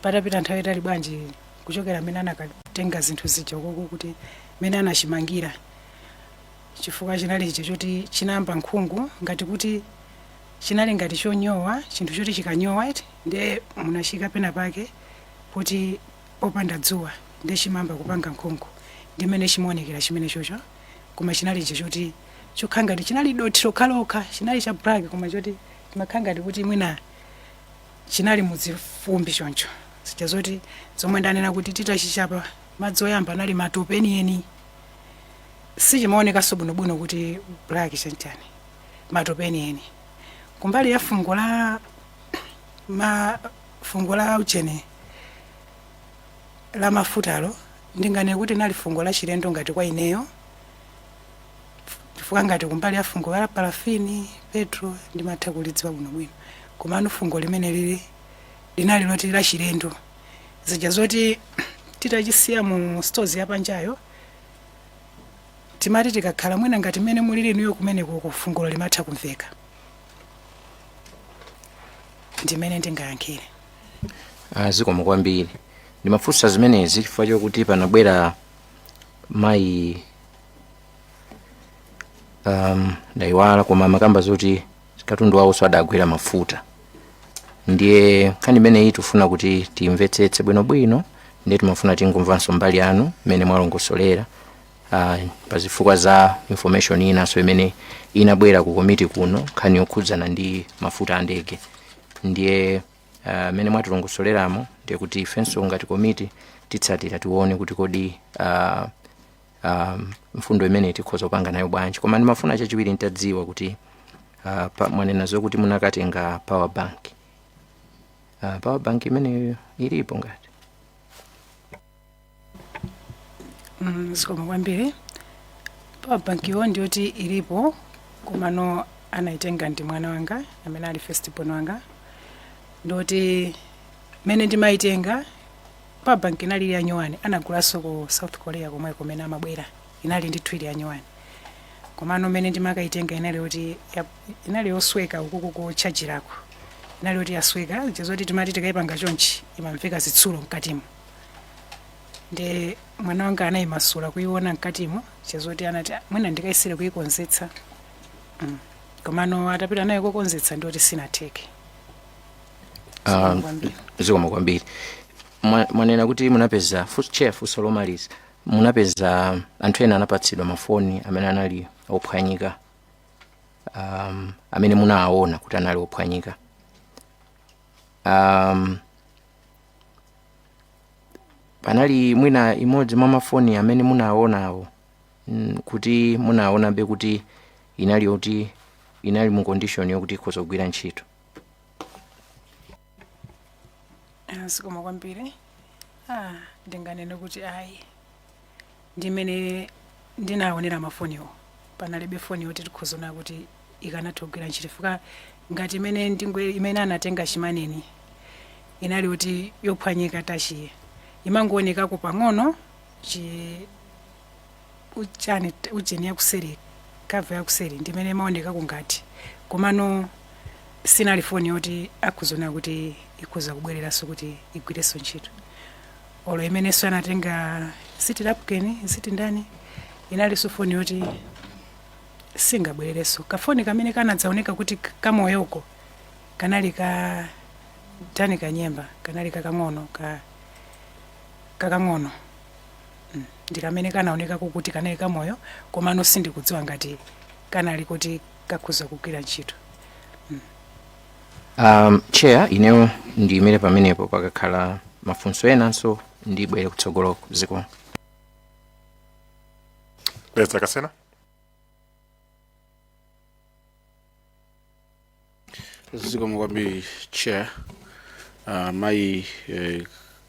patapita nthawi itali bwanji kuchokera amene anakatenga zinthu zija koko, kuti mene anachimangira, chifukwa chinali icho choti chinayamba nkhungu, ngati kuti chinali ngati chonyowa, chinthu choti chikanyowa iti, ndiye munachika pena pake poti popanda dzuwa, ndiye chimayamba kupanga nkhungu, ndimene chimaonekera chimene chocho. Koma chinali icho choti chokhala ngati chinali dothi lokhalokha, chinali cha black, koma choti chimakhala ngati kuti mwina chinali mudzifumbi choncho, zija zoti zomwe ndanena kuti titachichapa madzi oyamba anali matope enieni, sichimaonekanso bwinobwino kuti black chanchani, matope enieni. Kumbali ya fungo la ma fungo la uchene la mafutalo, ndinganene kuti nali fungo la chilendo ngati kwa ineyo, chifukwa ngati kumbali ya fungo la parafini, petrol, ndimatha kulidziwa bwinobwino, komano fungo limene lili linali loti la chilendo, zija zoti titachisiya mu stores yapanjayo, timati tikakhala mwina ngati mmene mulili inuyo kumeneko, fungolo limatha kumveka. Ndimene ndingayankhire. Ah, zikomo kwambiri. Ndimafunsa zimenezi chifukwa chokuti panabwera mayi, ndayiwala, koma amakamba zoti katundu wawonso adagwera mafuta. Ndiye nkhani imeneyi tifuna kuti timvetsetse bwinobwino, ndiye timafuna tingomvanso mbali yanu mmene mwalongosolera pa zifukwa za information inanso imene inabwera ku komiti kuno, nkhani yokhudzana ndi mafuta a ndege. Ndiye mmene mwatilongosoleramo, ndiye kuti ifenso ngati komiti titsatira, tione kuti kodi mfundo imene tikhoza kupanga nayo bwanji. Koma ndimafuna chachiwiri ntadziwa kuti mwanena zokuti munakatenga power bank, power bank imeneyo ilipo ngati? Zikomo kwambiri. Power bank iwo ndiyoti ilipo, komano anayitenga ndi mwana wanga amene ali first born wanga. Ndoti mene ndimayitenga, power bank inali ili yanyuwani, anagulanso ku South Korea komwe kumene amabwera, inali ndithu ili yanyuwani. Komano mene ndimakayitenga inali yoti inali yosweka ukuku kuchajirako, inali yoti yasweka, chizoti timati tikayipanga chonchi imamveka zitsulo mkatimo. Ndi mwana wanga anayimasula kuiona mkatimo, chizoti anati, "Ah, mwina ndikayisire kuyikonzetsa." Komano atapita nayo kokonzetsa, ndoti sinatheke. Zikomo kwambiri. Zikomo kwambiri. Mwanena kuti munapeza, chair, funso lomaliza, munapeza anthu ena anapatsidwa mafoni amene anali ophwanyika, amene munawaona kuti anali ophwanyika. Panali mwina imodzi mwa mafoni amene munawaonawo, kuti munawaonabe kuti inali yoti inali mu condition yokuti ikhoza kugwira ntchito? Ah, zikomo kwambiri. Ah, ndinganene kuti ayi, ndimene ndinaonera mafoniwo panalibe foni yoti tikhozaona kuti ikanatha kugwira ntchito, chifukwa ngati imene ndingwe imene anatenga chimaneni inali yoti yophwanyika, tachiye imangoonekako pang'ono, chi uchani ujeni yakuseri, cover yakuseri ndimene imaonekako ngati, komano sinali foni yoti akhuzaona kuti ikhoza kubwereranso kuti igwirenso ntchito. Olo imenenso anatenga ziti Lapken, ziti ndani, inalinso foni yoti singabwererenso. Kafoni kamene kanadzaoneka kuti kamoyoko kanali ka tani kanyemba, kanali kakang'ono ka kakang'ono, ndi kamene kanaoneka kuti kanali kamoyo, komano sindikudziwa ngati kanali kuti kakhoza kugwira ntchito. Chair, ineyo ndiyimire pamenepo. Pakakhala mafunso enanso ndibwere kutsogoloko. Zikomo. Dedza Kasina. Zikomo kwambiri, Chair. Mayi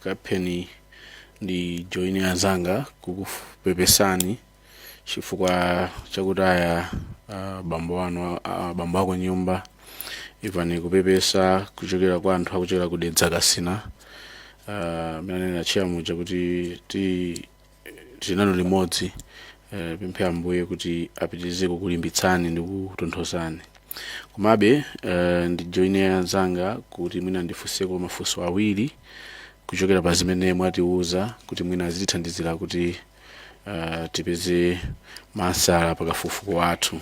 Kapheni, ndi joini anzanga kukupepesani chifukwa chakutaya bambo anu, bambo ako nyumba. Ivani kupepesa kuchokera kwa anthu akuchokera ku Dedza Kasina. Amene chair muja kuti ti tinalo limodzi, pemphe Ambuye kuti apitirize kukulimbitsani ndi kutonthozani. Komabe ndijoine anzanga kuti mwina ndifunseko mafunso awiri kuchokera pa zimene mwatiuza, kuti mwina azitithandizira kuti tipeze masala pakafukufuku wathu.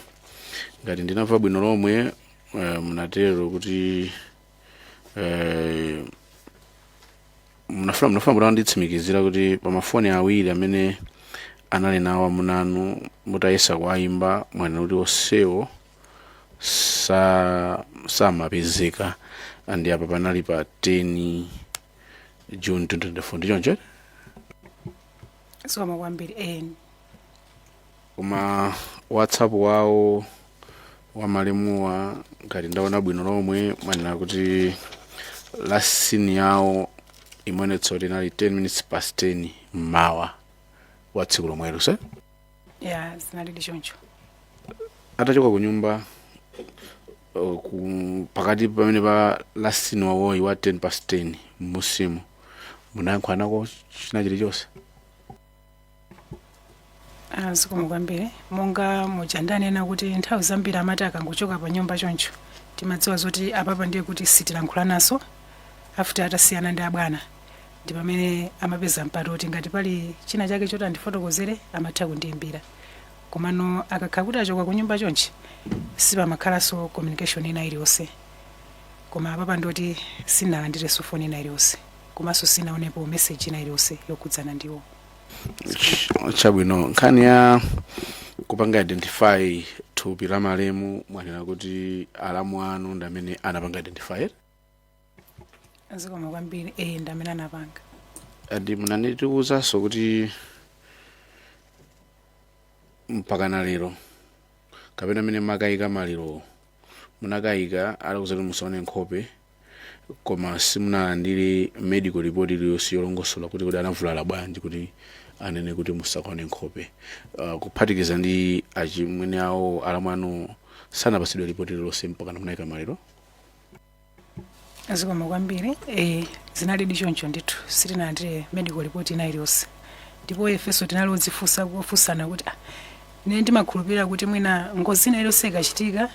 Ngati ndinamva bwino lomwe, munatero kuti munafuna kuti anditsimikizira kuti pa mafoni awiri amene anali nawo amunanu, mutayesa kuwayimba, mwanena kuti onsewo samapezeka, and apa panali pa 10 June 2024, ndi choncho? Zikomo kwambiri, eh. Koma WhatsApp wawo wamalemuwa, ngati ndaona bwino lomwe, mwanena kuti last seen yawo imaonetsa kuti inali 10 minutes past 10 mmawa wa tsiku lomwelo, se? Ya, zinalidi choncho. Atachoka ku nyumba pakati pamene pa last seen wawoyi wa 10 past 10 mmusimu, munayankhulanako china chilichonse? Ah, zikomo kwambiri. Monga muja ndanena kuti nthawi zambiri amati akangochoka pa nyumba choncho, timadziwa zoti apapa ndiye kuti sitilankhulanaso after atasiyana ndi abwana. Ndi pamene amapeza mpata kuti ngati pali china chake choti andifotokozere, amatha kundiyimbira. Komano akakhala kuti achoka ku nyumba chonchi, sipamakhalanso communication ina iliyonse. Koma apapa ndoti sinalandirenso foni ina iliyonse, komanso sinaonepo message ina iliyonse yokhudzana ndiwo. Chabwino. Nkhani ya kupanga identify thupi la malemu, mwanena kuti alamu anu ndi amene anapanga identify? Zikomo kwambiri. Eh, ndi amene anapanga. And munanitiwuzanso kuti mpaka na lero, kapena amene makayika maliro, munakayika alakuza kuti musaone nkhope, koma simunalandire medical report iliyonse yolongosola kuti kuti anavulala bwanji kuti anene kuti musakaone nkhope. Kuphatikiza ndi achimwene awo, alamu anu sanapasidwe report iliyonse mpaka munayika maliro? Zikomo kwambiri. Eh, zinalidi choncho ndithu, sitinalandire medical report ina iliyonse. Ndipo ifenso tinali odzifunsa, kufunsana kuti ah, ine ndimakhulupirira kuti mwina ngozi ina iliyonse ikachitika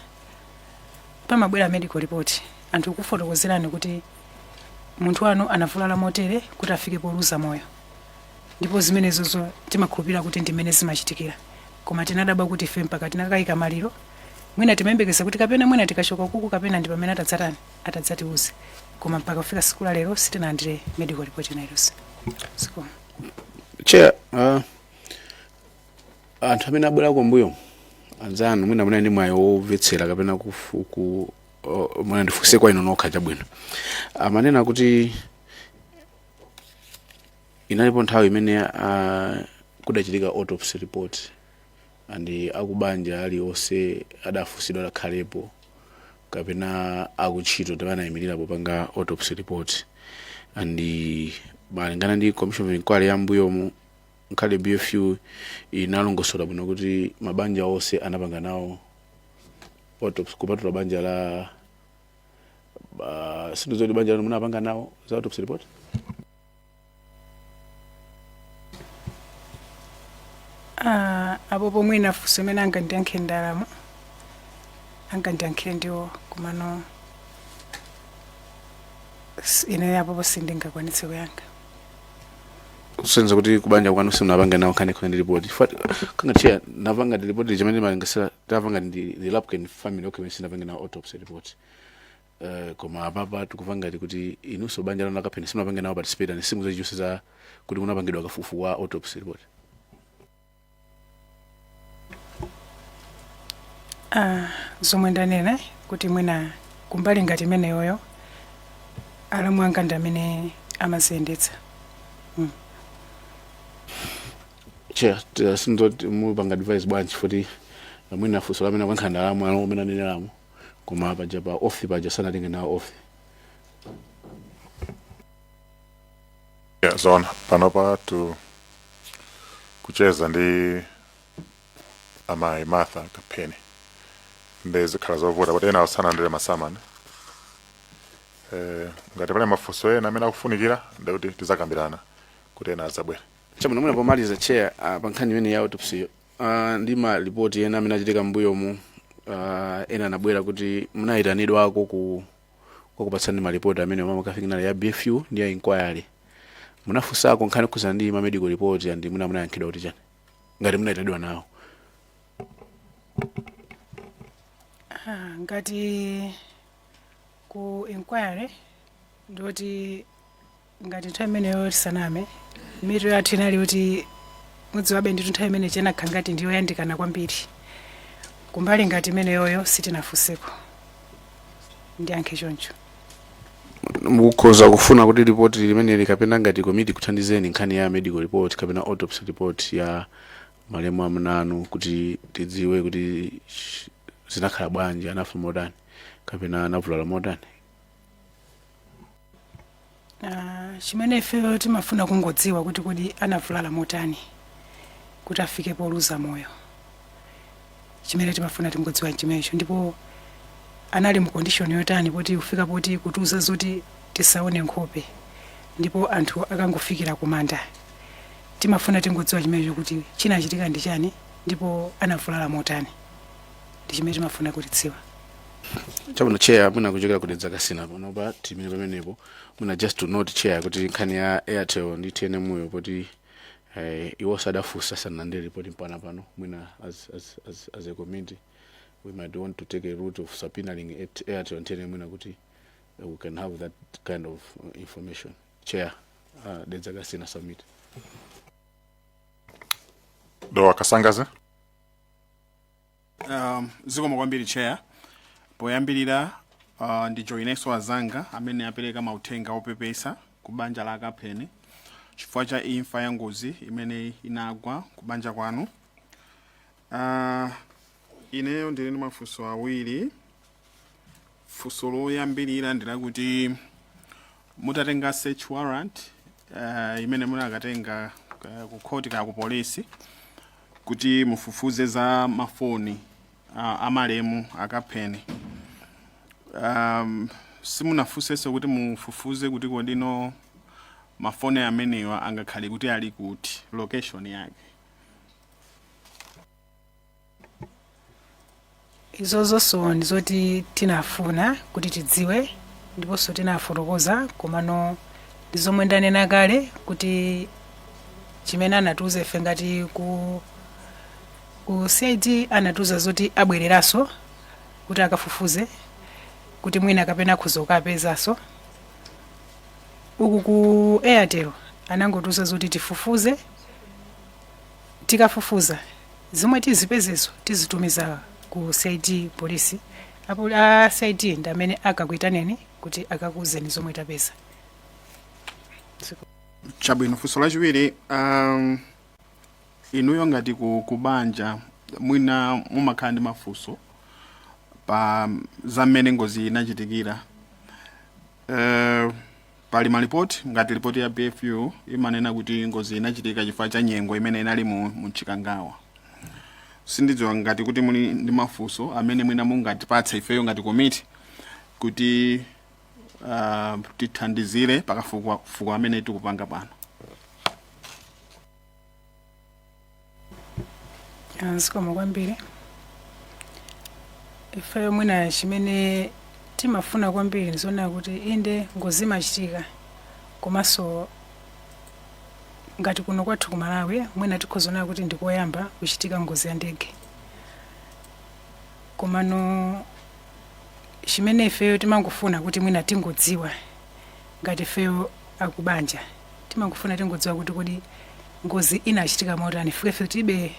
pamabwera medical report, anthu kufotokozerani kuti munthu wanu anavulala motere kuti afike poluza moyo. Ndipo zimenezozo timakhulupirira kuti ndimene zimachitikira. Koma tinadabwa kuti ife mpaka tinakayika maliro, mwina timayembekeza kuti kapena mwina tikachoka kuku, kapena ndi pamene atadzatani, atadzatiuze. Koma mpaka kufika siku la lero sitinalandire medical report ina iliyonse. Zikomo. Chair, anthu amene abwera kumbuyo anzanu, mwina munali ndi mwayi womvetsera kapena mwina ndifunse kwa inu nokha. Chabwino, amanena kuti inalipo nthawi imene kudachitika autopsy report and akubanja alionse adafunsidwa adakhalepo, kapena akutchito ndi anayimirira popanga autopsy report. And malingana ndi commission of inquiry yambuyomu, nkhale BFU inalongosola bwino kuti mabanja onse anapanga nawo autopsy kupatula banja la sindizoti banja lanu munapanga nawo za autopsy report? Ah, apo pomwe nafunso imene angandiyankhe ndalama, angandiyankhire ndiwo. Komano ine apopo sindingakwanitse kuyankha. Kusenza kuti kubanja kwanu simunapange nawo nkhani khona ndi report. Kanga chair napanga ndi report chimene malingasira tapanga ndi Lapken family, okay, sinapange nawo autopsy report. Koma apapa tikupanga ngati kuti inunso banja lanu lakapheni simunapange nawo participate and simuzachichonse za kuti munapangidwa kafukufuku wa autopsy report. Ah, zomwe ndanena kuti mwina kumbali ngati imeneyoyo alamu anga ndi amene amaziyendetsa. Chair, sindoti mupanga advice bwanji, futi mwina funso lamene akuyankha ndalama alo amene aneneramo, koma paja pa oath paja sanatenge nawo oath. Yeah, zona panopa tu kucheza ndi amayi Martha Kapheni, ndi zikhala zovuta kuti ena asanalandire masamani. Ngati pali mafunso ena amene akufunikira, ndikuti tizakambirana kuti ena azabwera. Chabwino, mwina pomaliza, Chair, pa nkhani imene ya autopsy, ndi ma ripoti ena amene achitika m'mbuyomu, ena anabwera kuti munayitanidwako ku kwakupatsani malipoti amene mamakafikina ya BFU ndi ya inquiry. Munafunsako nkhani khudzana ndi ma medical report and mwina munayankhidwa kuti chani ngati munayitanidwa nawo? Ngati ku inquiry, ndoti ngati nthawi imeneyo, tisaname, mitu yathu inali kuti mudziwabe nditu nthawi imene chenakha ngati ndiyoyandikana kwambiri. Kumbali ngati imeneyoyo sitinafunseko, ndiyankhe choncho. Mukhoza kufuna kuti ripoti limeneli kapena ngati komiti kuthandizeni nkhani ya medical report kapena autopsy report ya malemu amunanu, kuti tidziwe kuti zinakhala bwanji, anafa motani kapena anavulala motani? Chimene ifeyo timafuna kungodziwa kuti kodi anavulala motani kuti afike poluza moyo. Chimene timafuna tingodziwa chimenecho, ndipo anali mu condition yotani poti kufika poti kutiuza zoti tisaone nkhope ndipo anthu akangofikira kumanda. Timafuna tingodziwa chimenecho, kuti chinachitika ndi chani ndipo anavulala motani, ndi chimene timafuna kutidziwa. Chabwino, Chair. Mwina kuchokera ku Dedza Kasina panopa timene pamenepo, mwina just to note, Chair, kuti nkhani ya Airtel ndi TNM yo, poti iwo sadafunsa, sanalandire ripoti mpaka pano, mwina as a committee we might want to take a route of subpoenaing Airtel and TNM, mwina kuti we can have that kind of information. Chair, Dedza Kasina submit. Dowa Kasangazi. Zikomo kwambiri, Chair. Poyambirira, ndijoinenso azanga amene apereka mauthenga opepesa ku banja la Kapheni chifukwa cha imfa ya ngozi imene inagwa ku banja kwanu. Ineyo ndili ndi mafunso awiri. Funso loyambirira ndilakuti mutatenga search warrant imene munakatenga ku khoti kaya ku polisi kuti mufufuze za mafoni amalemu Akapheni, simunafunsenso kuti mufufuze kuti kodino mafoni amenewa angakhale kuti ali kuti, location yake? Izozonso ndizoti tinafuna kuti tidziwe ndiponso tinafotokoza, komano ndi zomwe ndanena kale kuti chimene anatiuza ife ngati ku CID, anatiuza zoti abwereranso kuti akafufuze kuti mwina kapena akhoza kukapezanso. Uku ku Airtel anangotiuza zoti tifufuze, tikafufuza zomwe tizipezezo tizitumiza ku CID polisi, apo a CID ndi amene akakuitaneni kuti akakuuzeni zomwe tapeza. Chabwino. Funso lachiwiri, inuyo ngati ku banja mwina mumakhala ndi mafunso pa za mmene ngozi inachitikira. Pali malipoti, ngati ripoti ya BFU imanena kuti ngozi inachitika chifukwa cha nyengo imene inali mu Chikangawa. Sindidziwa ngati kuti muli ndi mafunso amene mwina mungatipatse ifeyo ngati komiti kuti tithandizire pakafukufuku amene tikupanga pano. Zikomo kwambiri. Ifeyo mwina chimene timafuna kwambiri ndizoona kuti inde, ngozi imachitika, komanso ngati kuno kwathu ku Malawi mwina tikhozaona kuti ndikoyamba kuchitika ngozi ya ndege. Komano chimene ifeyo timangofuna kuti mwina tingodziwa, ngati ifeyo akubanja timangofuna tingodziwa kuti kodi ngozi inachitika motani. Ife tilibe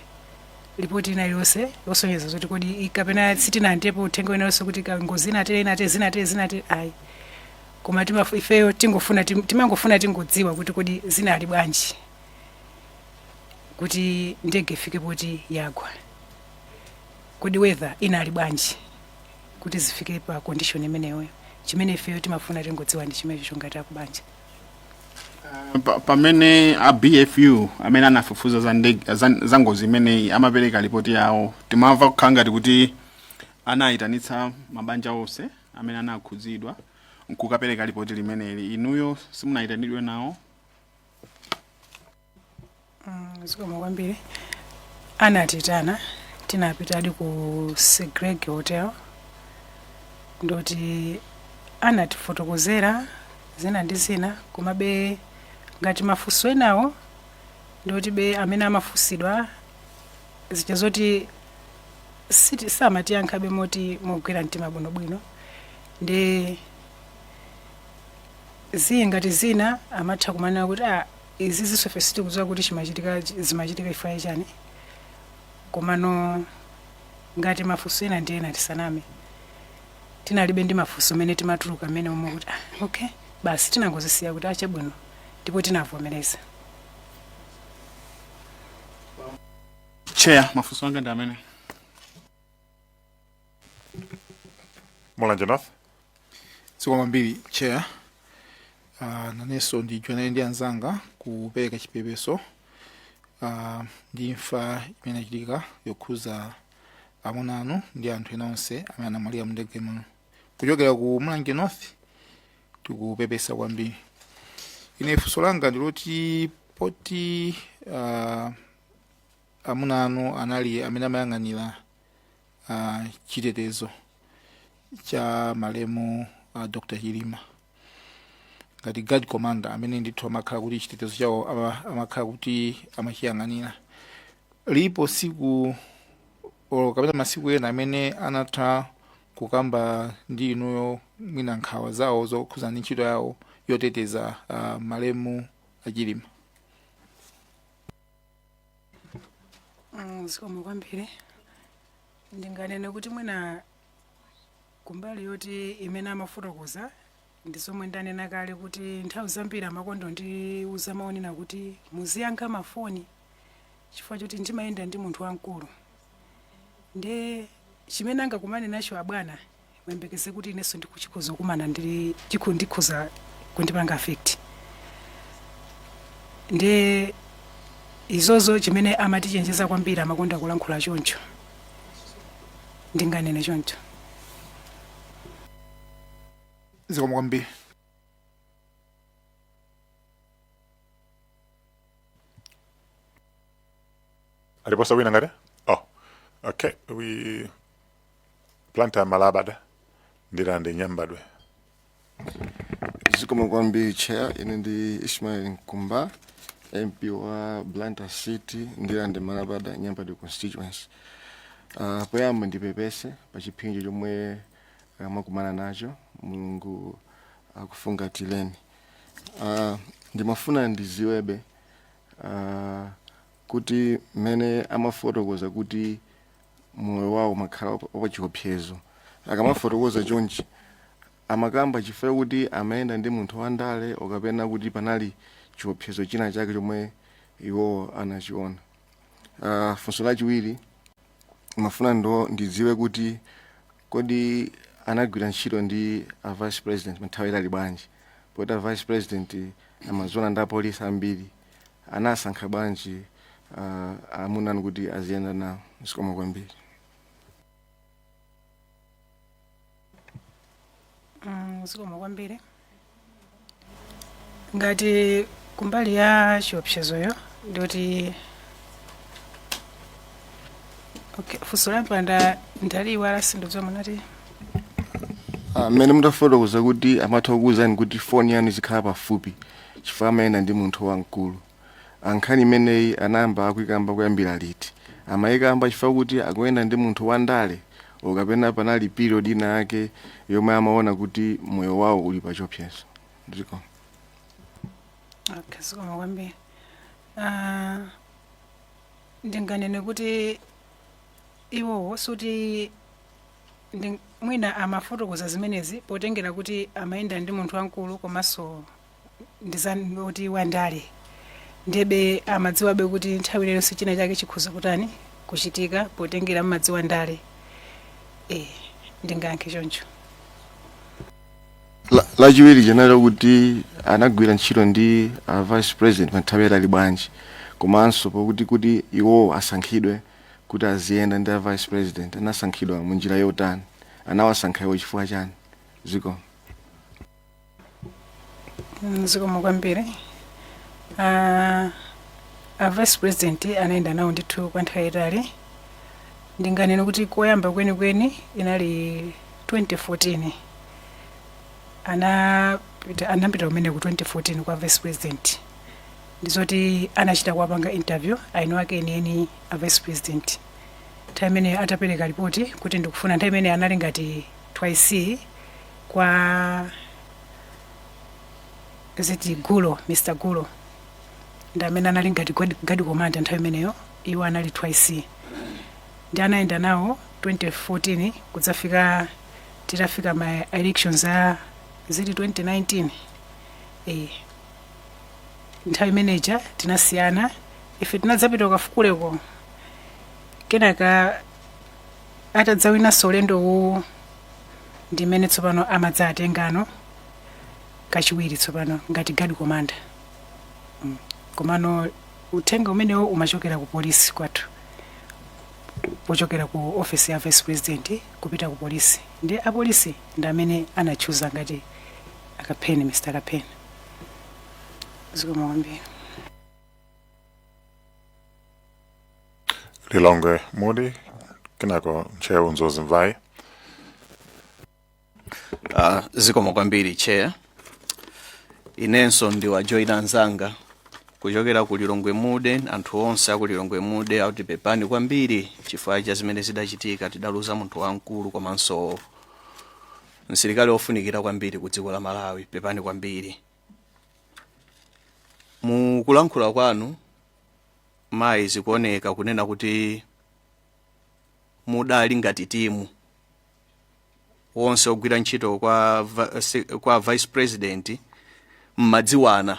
ripoti ina iliyonse yosonyeza zoti kodi kapena sitinalandirepo uthenga wina iliyonse kuti ngozi inatere, inatere, zinatere, zinatere, ayi. Koma ifeyo timangofuna tingodziwa kuti kodi zinali bwanji kuti ndege ifike poti yagwa, kodi weather inali bwanji kuti zifike pa condition imeneyoyo. Chimene ifeyo timafuna tingodziwa ndi chimenecho ngati akubanja. Pamene a BFU amene anafufuza za ndege, za ngozi imeneyi amapereka ripoti yawo, timamva kukhala ngati kuti anayitanitsa mabanja onse amene anakhudzidwa. Nkukapereka ripoti limeneli, inuyo simunayitanidwe nawo? Zikomo kwambiri. Anatitana, tinapitadi ku Sigreg Hotel, ndoti anatifotokozera zina ndi zina, komabe ngati mafunso enawo ndoti be amene amafunsidwa zija zoti samatiyankhabe moti mogwira mtima bwinobwino, ndi ziyi ngati zina amatha kumanena kuti, "Ah, izi zisofe sitikudziwa kuti chimachitika, zimachitika chifukwa chani." Komano ngati mafunso ena ndi ena, tisaname, tinalibe ndi mafunso amene timatuluka amene omwe kuti, "Ah, okay, basi." Tinangozisiya kuti achabwino, ndipo tinavomereza. Chair, mafunso anga ndi amene. Mulanje North. Zikomo kwambiri, Chair. Nanenso ndijoinane ndi anzanga kupereka chipepeso ndi imfa imene inachitika yokhuza amuna anu ndi anthu ena onse amene anamwalira mu ndege muno. Kuchokera ku Mulanje North tikupepesa kwambiri. Ine funso langa ndiloti poti amuna anu anali amene amayang'anira chitetezo cha malemu Dr Chilima ngati guard commander, amene ndithu amakhala kuti chitetezo chawo amakhala kuti amachiyang'anira, lipo siku or kapena masiku ena amene anatha kukamba ndi inuyo mwina nkhawa zawo zokhuza ndi ntchito yawo yoteteza malemu aChilima? Zikomo kwambiri. Ndinganene kuti mwina kumbali yoti imene amafotokoza ndi zomwe ndanena kale kuti nthawi zambiri amakondo ndiuza maonena kuti muziyankha mafoni chifukwa choti ndimayenda ndi munthu wamkulu, nde chimene angakumane nacho abwana, muyembekeze kuti inenso ndikuchikhoza kukumana ndi ndikhoza kundipanga affect. Nde izozo chimene amatichenjeza kwambiri, amakonda kulankhula choncho, ndinganene choncho. Zikomo kwambiri. Aliponso wina ngati? Oh, okay, we Blantyre Malabada, Ndirande, Nyambadwe. Zikomo kwambiri, Chair. Ine ndi Ismail Nkumba, MP wa Blantyre City, Ndirande, Malabada, Nyambadwe constituency. Poyamba ndipepese pa chipsinjo chomwe mwakumana nacho. Mulungu akufungatireni. Ndimafuna ndiziwebe kuti mmene amafotokoza kuti moyo wawo umakhala wapachiopsezo, akamafotokoza chonchi amakamba chifukwa kuti amayenda ndi munthu wandale kapena kuti panali chiopsezo china chake chomwe iwowo anachiona? Funso lachiwiri, mafuna ndidziwe kuti kodi anagwira ntchito ndi a Vice President nthawi itali bwanji, poti a Vice President amadziwana ndi apolisi ambiri, anasankha bwanji amunanu kuti aziyenda nawo? Zikomo kwambiri. Zikomo kwambiri. Ngati kumbali ya chiopsezoyo ndikuti, okay, funso lampanda ndaliwala, sindidziwa munati. Mmene mutafotokoza kuti amatha kukuwuzani kuti foni yanu izikhala pafupi chifukwa amayenda ndi munthu wamkulu, ankhani imeneyi anayamba akuikamba kuyambira liti? Amayikamba chifukwa kuti akuyenda ndi munthu wandale kapena panali period ina yake yomwe amaona kuti moyo wawo uli pa chiopsezo? Ndiko. Okay, zikomo kwambiri. Ndinganene kuti iwowo suti mwina amafotokoza zimenezi potengera kuti amayenda ndi munthu wamkulu komanso ndizoti wandale, ndebe amadziwabe kuti nthawi iliyonse china chake chikhoza kutani, kuchitika, potengera mmadziwa ndale. Ndingayankhe choncho. Lachiwiri chinali kuti anagwira ntchito ndi a Vice President pa nthawi yatali bwanji, komanso pokuti kuti iwowo asankhidwe kuti aziyenda ndi a Vice President, anasankhidwa munjira yotani? Anawasankha iwo chifukwa chani? Ziko. Zikomo kwambiri. A Vice President anayenda nawo ndithu kwa nthawi yayitali. Ndinganene kuti koyamba kwenikweni inali 2014. Anapita kumene ku 2014 kwa Vice President, ndizoti anachita kuwapanga interview eni ake enieni a Vice President nthawi imene atapereka ripoti kuti ndikufuna. Nthawi imene anali ngati 2IC kwa ziti Gulo, Mr Gulo ndi amene anali ngati guard commander nthawi imeneyo, iwo anali 2IC. Ndi anayenda nawo 2014 kudzafika titafika ma elections a ziti 2019. Nthawi imeneja tinasiyana, ife tinadzapita kukafukuleko. Kenaka atadzawinanso ulendo uwu, ndimene tsopano amadzatengano kachiwiri tsopano ngati guard commander. Komano uthenga umenewo umachokera ku polisi kwathu, pochokera ku office ya Vice President kupita ku polisi, ndi apolisi ndi amene anachuza ngati Akapheni, Mr Kapheni. Zikomo kwambiri. Lilongwe Mudi, kenako Ntcheu Mzozi Mvayi. Zikomo kwambiri, Chair. Inenso ndiwajoyina anzanga kuchokera ku Lilongwe Mude. Anthu onse aku Lilongwe Mude akuti pepani kwambiri chifukwa cha zimene zidachitika. Tidaluza munthu wamkulu komanso msilikali wofunikira kwambiri ku dziko la Malawi. Pepani kwambiri. Mukulankhula kwanu, mayi, zikuoneka kunena kuti mudali ngati timu wonse ogwira ntchito kwa Vice President, mmadziwana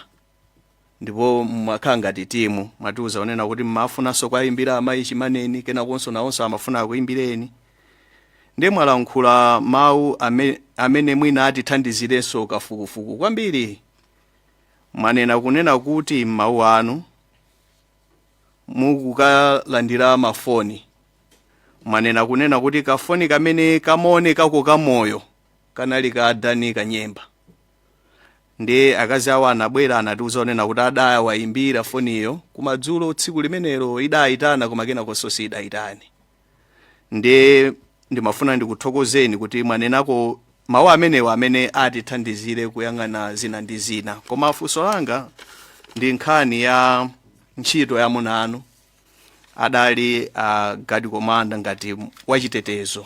ndipo mwakhala ngati timu. Mwatiuza kunena kuti mmafunanso kuwayimbira amayi Chimaneni, kenakonso nawonso amafuna akuyimbireni. Ndiye mwalankhula mawu amene mwina atithandizirenso kafukufuku kwambiri. Mwanena kunena kuti m'mawu anu mukukalandira mafoni, mwanena kunena kuti kafoni kamene kamaonekako kamoyo kanali ka Dani Kanyemba. Ndi akazi awo anabwera, anatiuza kunena kuti adawayimbira foniyo kumadzulo tsiku limenelo, idayitana koma kenakonso sidayitane. Ndi ndimafuna ndikuthokozeni kuti mwanenako mawu amenewa amene atithandizire kuyang'ana zina ndi zina. Koma funso langa ndi nkhani ya ntchito ya amuna anu. Adali a guard commander ngati wachitetezo.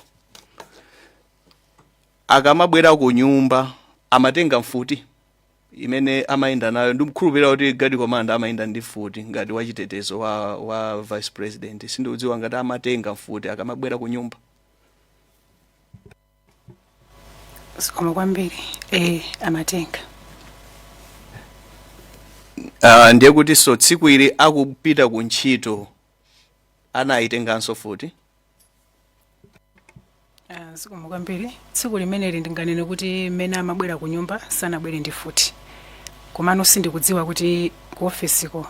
Akamabwera ku nyumba amatenga mfuti imene amayenda nayo? Ndikukhulupirira kuti guard commander amayenda ndi mfuti ngati wachitetezo wa Vice President. Sindikudziwa ngati amatenga mfuti akamabwera ku nyumba. Zikomo kwambiri. Amatenga. Ndiye kuti so tsiku ili akupita ku ntchito anayitenganso mfuti? Zikomo kwambiri. Tsiku limeneli ndinganene kuti mmene amabwera ku nyumba sanabwere ndi mfuti, komano sindikudziwa kuti ku ofisiko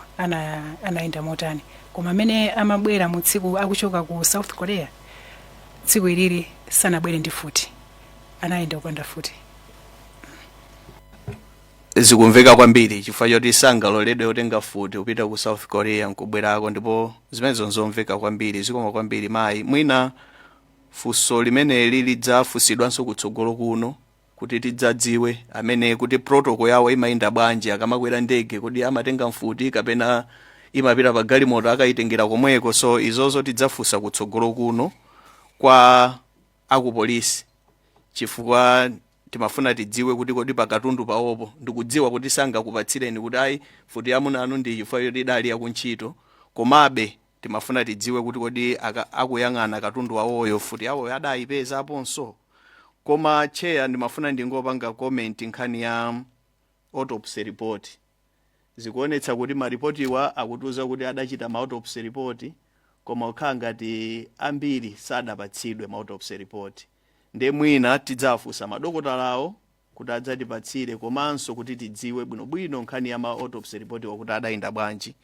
anayenda motani. Koma amene amabwera mu tsiku akuchoka ku South Korea, tsiku ilili sanabwere ndi mfuti, anayenda kupanda mfuti. Zikumveka kwambiri, chifukwa choti sangaloledwe kutenga mfuti kupita ku South Korea nkubwerako, ndipo zimenezo nzomveka kwambiri. Zikomo kwambiri, mayi. Mwina funso limeneli lidzafunsidwanso kutsogolo kuno kuti tidzadziwe amene kuti protocol yawo imayenda bwanji akamakwera ndege. Kodi amatenga mfuti kapena imapita pa galimoto akayitengera komweko? So izozo tidzafunsa kutsogolo kuno kwa akupolisi, chifukwa timafuna tidziwe kuti kodi pakatundu pawopo, ndikudziwa kuti sangakupatsireni kuti ayi, mfuti yamuna anu ndi chifukwa choti idali yakuntchito, komabe timafuna tidziwe kuti kodi akuyang'ana katundu wawoyo, mfuti yawoyo adayipeza aponso. Koma Chair, ndimafuna ndingopanga comment nkhani ya autopsy report. Zikuonetsa kuti maripotiwa akutiuza kuti adachita ma autopsy report, koma kukhala ngati ambiri sadapatsidwe ma autopsy report. Ndiye mwina tidzafunsa madokotalawo kuti adzatipatsire, komanso kuti tidziwe bwinobwino nkhani ya ma autopsy report wakuti adayenda bwanji.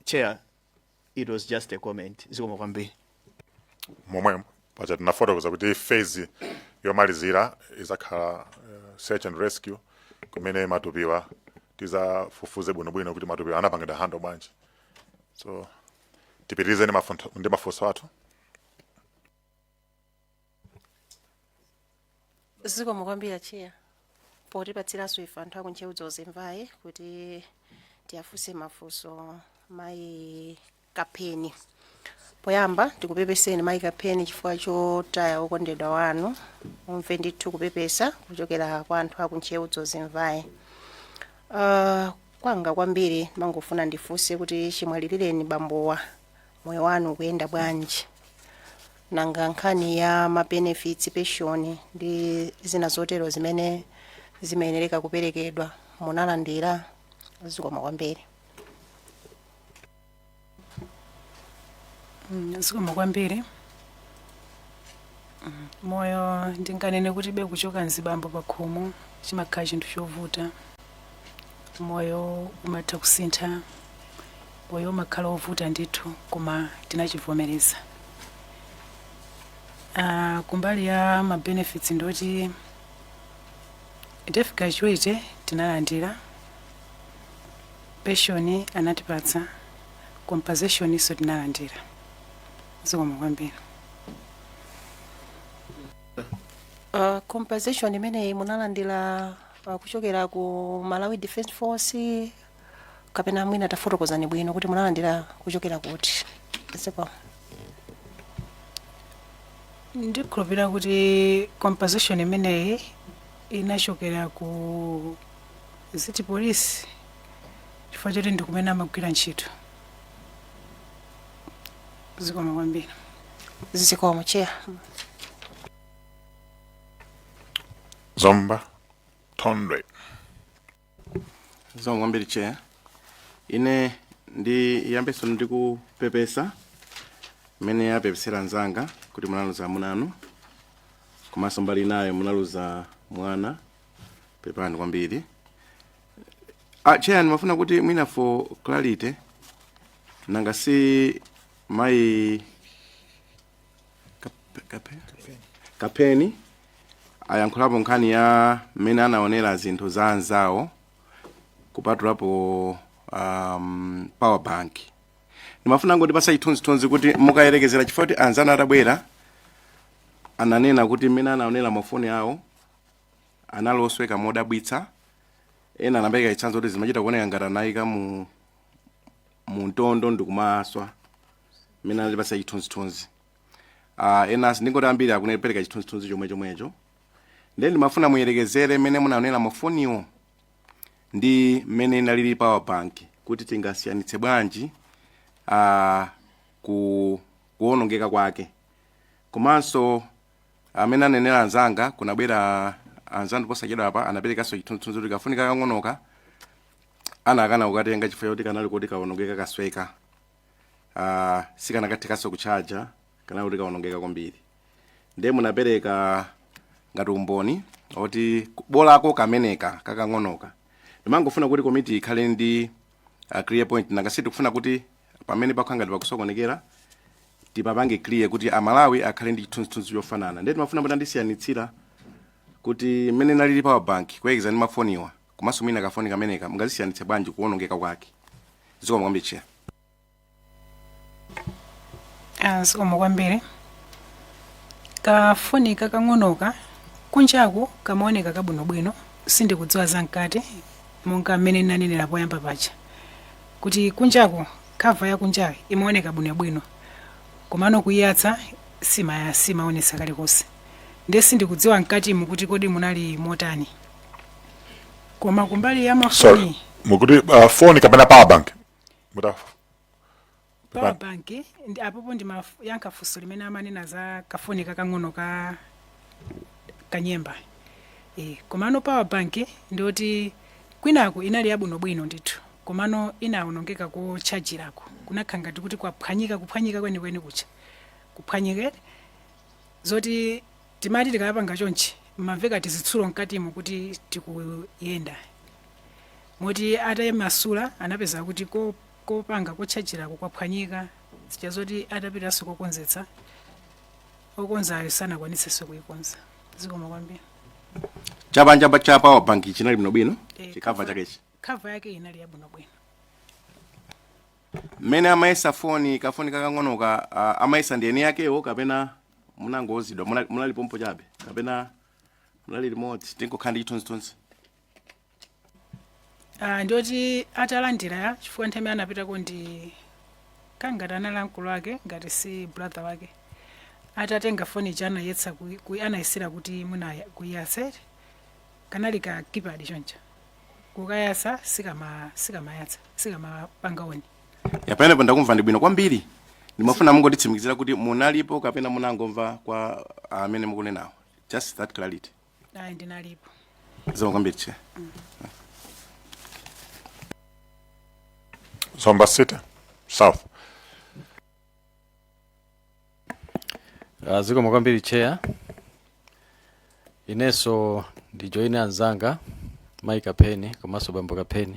Chair, it was just a comment. Zikomo kwambiri. Momwemo paja tinafotokoza kuti phase yomalizira izakhala search and rescue. Kumene matupiwa tizafufuze bwinobwino kuti matupiwa anapangidwa handle bwanji. So tipitirize ndi mafunso athu. Zikomo kwambiri, Chair, potipatsiranso ife anthu aku Ntcheu Dzonzi Mvai kuti tiyafunse mafunso mayi Kapheni. Poyamba ndikupepeseni, mayi Kapheni, chifukwa chotaya wokondedwa wanu. Mumve ndithu kupepesa kuchokera kwa anthu aku Ntcheu Dzonzi Mvai. Kwanga kwambiri mangofuna ndifunse kuti chimwalilireni bambowa, moyo wanu ukuyenda bwanji? Nanga nkhani ya ma benefits, pension ndi zina zotero zimene zimayenereka kuperekedwa, munalandira? Zikomo kwambiri. Zikomo kwambiri. Moyo ndinganene kuti be kuchoka mzibambo pa khomo chimakhala chinthu chovuta. Moyo umatha kusintha, moyo umakhala wovuta ndithu, koma tinachivomereza. Kumbali ya ma benefits, ndoti death gratuity tinalandira, pension anatipatsa, compensation iso tinalandira. Zikomo kwambiri. Compensation imeneyi munalandira kuchokera ku Malawi Defence Force kapena mwina tafotokozani bwino kuti munalandira kuchokera kuti? Zikomo. Ndikhulupirira kuti compensation imeneyi inachokera ku ziti polisi, chifukwa choti ndikumene amagwira ntchito. Zikomo kwambiri. Zikomo, Chair. Zomba Thondwe. Zikomo kwambiri, Chair. Ine ndiyambenso ndikupepesa mmene apepesera anzanga kuti munaluza amuna anu, komanso mbali inayo munaluza mwana. Pepani kwambiri. Chair, ndimafuna kuti mwina for clarity, nanga si mayi Kapeni ayankhulapo nkhani ya mmene anaonera zinthu za anzawo, kupatulapo power bank. Ndimafuna ngoti pasa chithunzithunzi kuti mukayerekezera, chifukwa kuti anzanu atabwera ananena kuti mmene anaonera mafoni awo anali osweka modabwitsa. Ena anapereka chitsanzo kuti zimachita kuoneka ngati anayika mu mtondo ndikumaswa, mmene anatipasa chithunzithunzi. Ena ndingoti ambiri akupereka chithunzithunzi chomwe chomwecho. Then ndimafuna muyerekezere mmene munaonera mafoniwo ndi mmene inalili power bank, kuti tingasiyanitse bwanji ku kuwonongeka kwake. Komanso amene anenera anzanga, kunabwera anzanu posachedwa apa, anaperekanso chithunzithunzi kuti kafunika kang'onoka anakana kukatenga chifukwa choti kanali kuti kawonongeka, kasweka, sikanakathekanso kuchaja, kanali kuti kawonongeka kwambiri. Ndiye munapereka ngati umboni oti bolako kameneka kakang'onoka. Ndimangofuna kuti komiti ikhale ndi clear point. Nanga sitikufuna kuti pamene pakhala ngati pakusokonekera tipapange clear, kuti Amalawi akhale ndi chithunzithunzi chofanana. Ndiye timafuna kuti andisiyanitsira kuti mmene nalili power bank kuyekeza ndi mafoniwa, komanso mwina kafoni kameneka, mungazisiyanitse bwanji kuwonongeka kwake? Zikomo kwambiri, Chair. Zikomo kwambiri. Kafoni kakang'onoka kunjaku kamaoneka kabwinobwino. Sindikudziwa zamkati, monga mmene ndinanenera poyamba paja kuti kunjaku cover ya kunjayo imaoneka bwinobwino, komano kuyiyatsa simaonetsa kalikonse. Ndiye sindikudziwa mkatimu kuti kodi munali motani, koma kumbali ya mafoni Sorry, mukuti phone kapena power bank muta Power bank. Ndi apopo ndimayankha funso limene amanena za kafoni kakang'ono ka kanyemba. Komano power bank ndiyoti kwinaku inali yabwinobwino ndithu, komano inawonongeka kotchajirako, kunakhala ngati kuti kwaphwanyika, kuphwanyika kwenikweni kucha kuphwanyika, zoti timati tikapanga chonchi mmamveka tizitsulo mkatimo kuti tikuyenda, moti atayimasula anapeza kuti kopanga kotchajirako kwaphwanyika, zija zoti atapitanso kokonzetsa, okonzayo sanakwanitsenso kuyikonza. Zikomo kwambiri. Chapanja pa cha power bank chinali bwinobwino? Eh, Chi cover chakechi? Cover yake inali yabwinobwino. Mmene amayesa foni, kafoni kakang'onoka, amayesa ndi eni yakewo kapena munangozidwa, munali pompo chabe kapena munali limodzi, tingokhala ndi chithunzithunzi? Ah, ndoti atalandira, chifukwa nthawi imene anapitako ndi kangati anali mkulu wake, ngati si brother wake, atatenga foni ija anayetsa anayesera kuti mwina kuyatsa, kanali ka keypad choncho, kukayatsa sikamayatsa, sikamapanga on. Ya, pamenepo ndakumva ndi bwino kwambiri. Ndimafuna mungotitsimikizira kuti munalipo kapena munangomva kwa amene mukunenawo, just that clarity. Ayi, ndinalipo. Zikomo kwambiri, Chair. Zomba City South. Zikomo kwambiri, Chair. Inenso ndijoine anzanga Mai Kapeni komanso Bambo Kapeni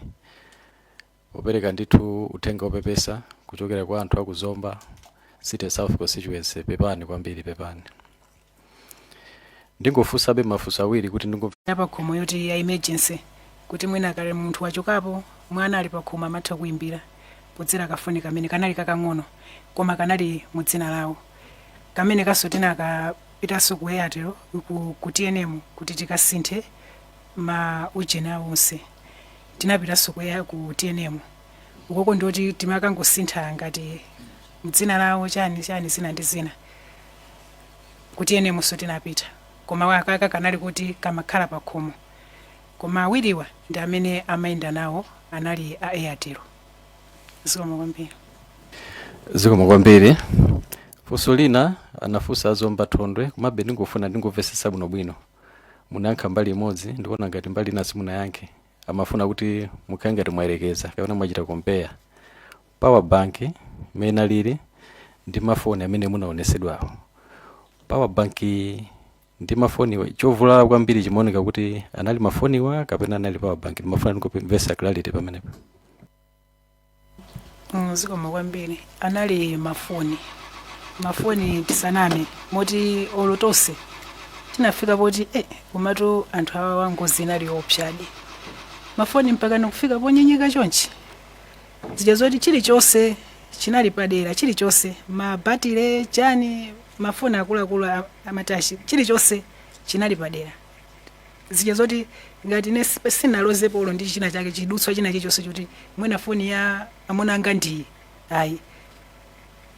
popereka ndithu uthenga wopepesa kuchokera kwa anthu aku Zomba City South constituency. Pepani kwambiri, pepani. Ndingofunsabe mafunso awiri kuti ndingo Yapakhomo yoti ya emergency, kuti mwina kale munthu wachokapo, mwana ali pakhomo, amatha kuimbira podzera kafoni kamene kanali kakang'ono koma kanali mu dzina lawo. Kamene kaso tinakapitanso ku Airtel, ku TNM kuti tikasinthe ma ujeni awo onse. Tinapitanso ku TNM ukoko, ndoti timakangosintha ngati mdzina lawo, chani chani, zina ndi zina. Ku TNM so tinapita, koma akaka kanali kuti kamakhala pakhomo, koma awiriwa ndi amene amayenda nawo anali a Airtel. Zikomo kwambiri. Zikomo kwambiri. Funso lina anafunsa azomba Thondwe, komabe ndingofuna ndingomvetsetsa bwinobwino. Munayankha mbali imodzi, ndikuona ngati mbali ina simunayankhe. Amafuna kuti mukhale ngati mwayerekeza kapena mwachita compare power bank imene inalili ndi mafoni amene munaonesedwawo. Power bank ndi mafoniwa, chovulala kwambiri chimaoneka kuti anali mafoniwa kapena anali power bank? Ndimafuna ndingomvetsa clarity pamenepo. Zikomo kwambiri. Anali mafoni. Mafoni, tisaname, moti olo tonse tinafika poti komatu anthu awa ngozi inali yoopsadi. Mafoni mpaka nikufika ponyenyeka chonchi, zija zoti chilichonse chinali padera, chilichonse, mabatire, chani, mafoni akuluakulu ama touch, chilichonse chinali padera, zija zoti ngati ine sinalozepo olo ndi china chake, chidutswa china chilichonse choti mwina foni ya amuna anga ndiyi, ayi.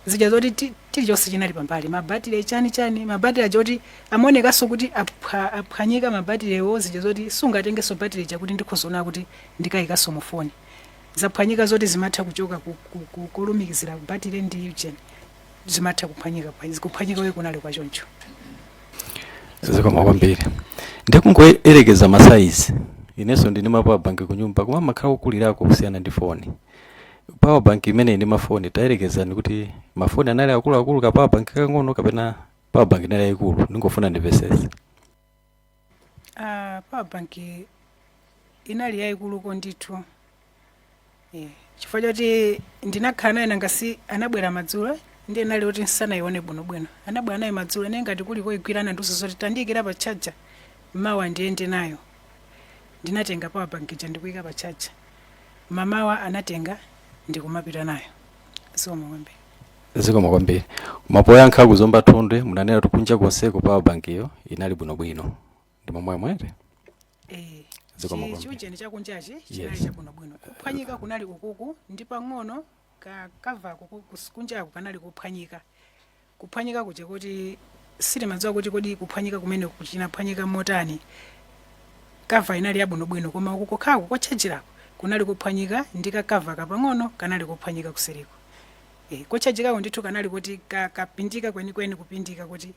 Zija zoti chilichonse chinali pambali, mabatire, chani chani, mabatire aja oti amaonekanso kuti aphwanyika mabatirewo, zija zoti sungatengenso batire ija kuti ndikhozoona kuti ndikayikanso mu foni, zaphwanyika, zoti zimatha kuchoka kulumikizira batire ndi ujeni, zimatha kuphwanyika. Kuphwanyika we kunali kwachoncho. Zikomo kwambiri. Ndikungoyerekeza ma size, inenso ndine ma power bank kunyumba, koma makhala okulirako kusiyana ndi foni. Power bank imene ndi mafoni, tayerekezani kuti mafoni anali akuluakulu, ka power bank kakang'ono, kapena power bank inali yayikulu? Ndingofuna ndimvesese. Ah, power bank inali yayikuluko ndithu, chifukwa choti ndinakhala naye, nangasi anabwera madzulo, ndiye nali kuti nsanayione bwinobwino. Anabwera naye madzulo, ine ngati kuli koyigwirana ndiuza zoti tandiyikira pa charger, mawa ndiyende nayo. Ndinatenga power bank ija ndikuyika pa charger, mamawa anatenga ndikumapita nayo. Zikomo kwambiri. Zikomo kwambiri. Koma poyankha kuzomba Thondwe munanena kuti kunja konseko power bank iyo inali bwinobwino, ndi momwe mwere? Eh. Zikomo kwambiri. Chiujeni chakunjachi chinali chabwinobwino. Kuphwanyika kunali ukuku ndi pang'ono ka cover kunjaku kanali kuphwanyika. Kuphwanyika kuja kuti sitimadziwa kuti kodi kuphwanyika kumene kuchinaphwanyika motani. Cover inali yabwinobwino, koma uku kokhako kotchajirako kunali kuphwanyika, ndi ka cover kapang'ono kanali kuphwanyika kuseriko. Kotchajikako ndithu kanali kuti kapindika kwenikweni, kupindika kuti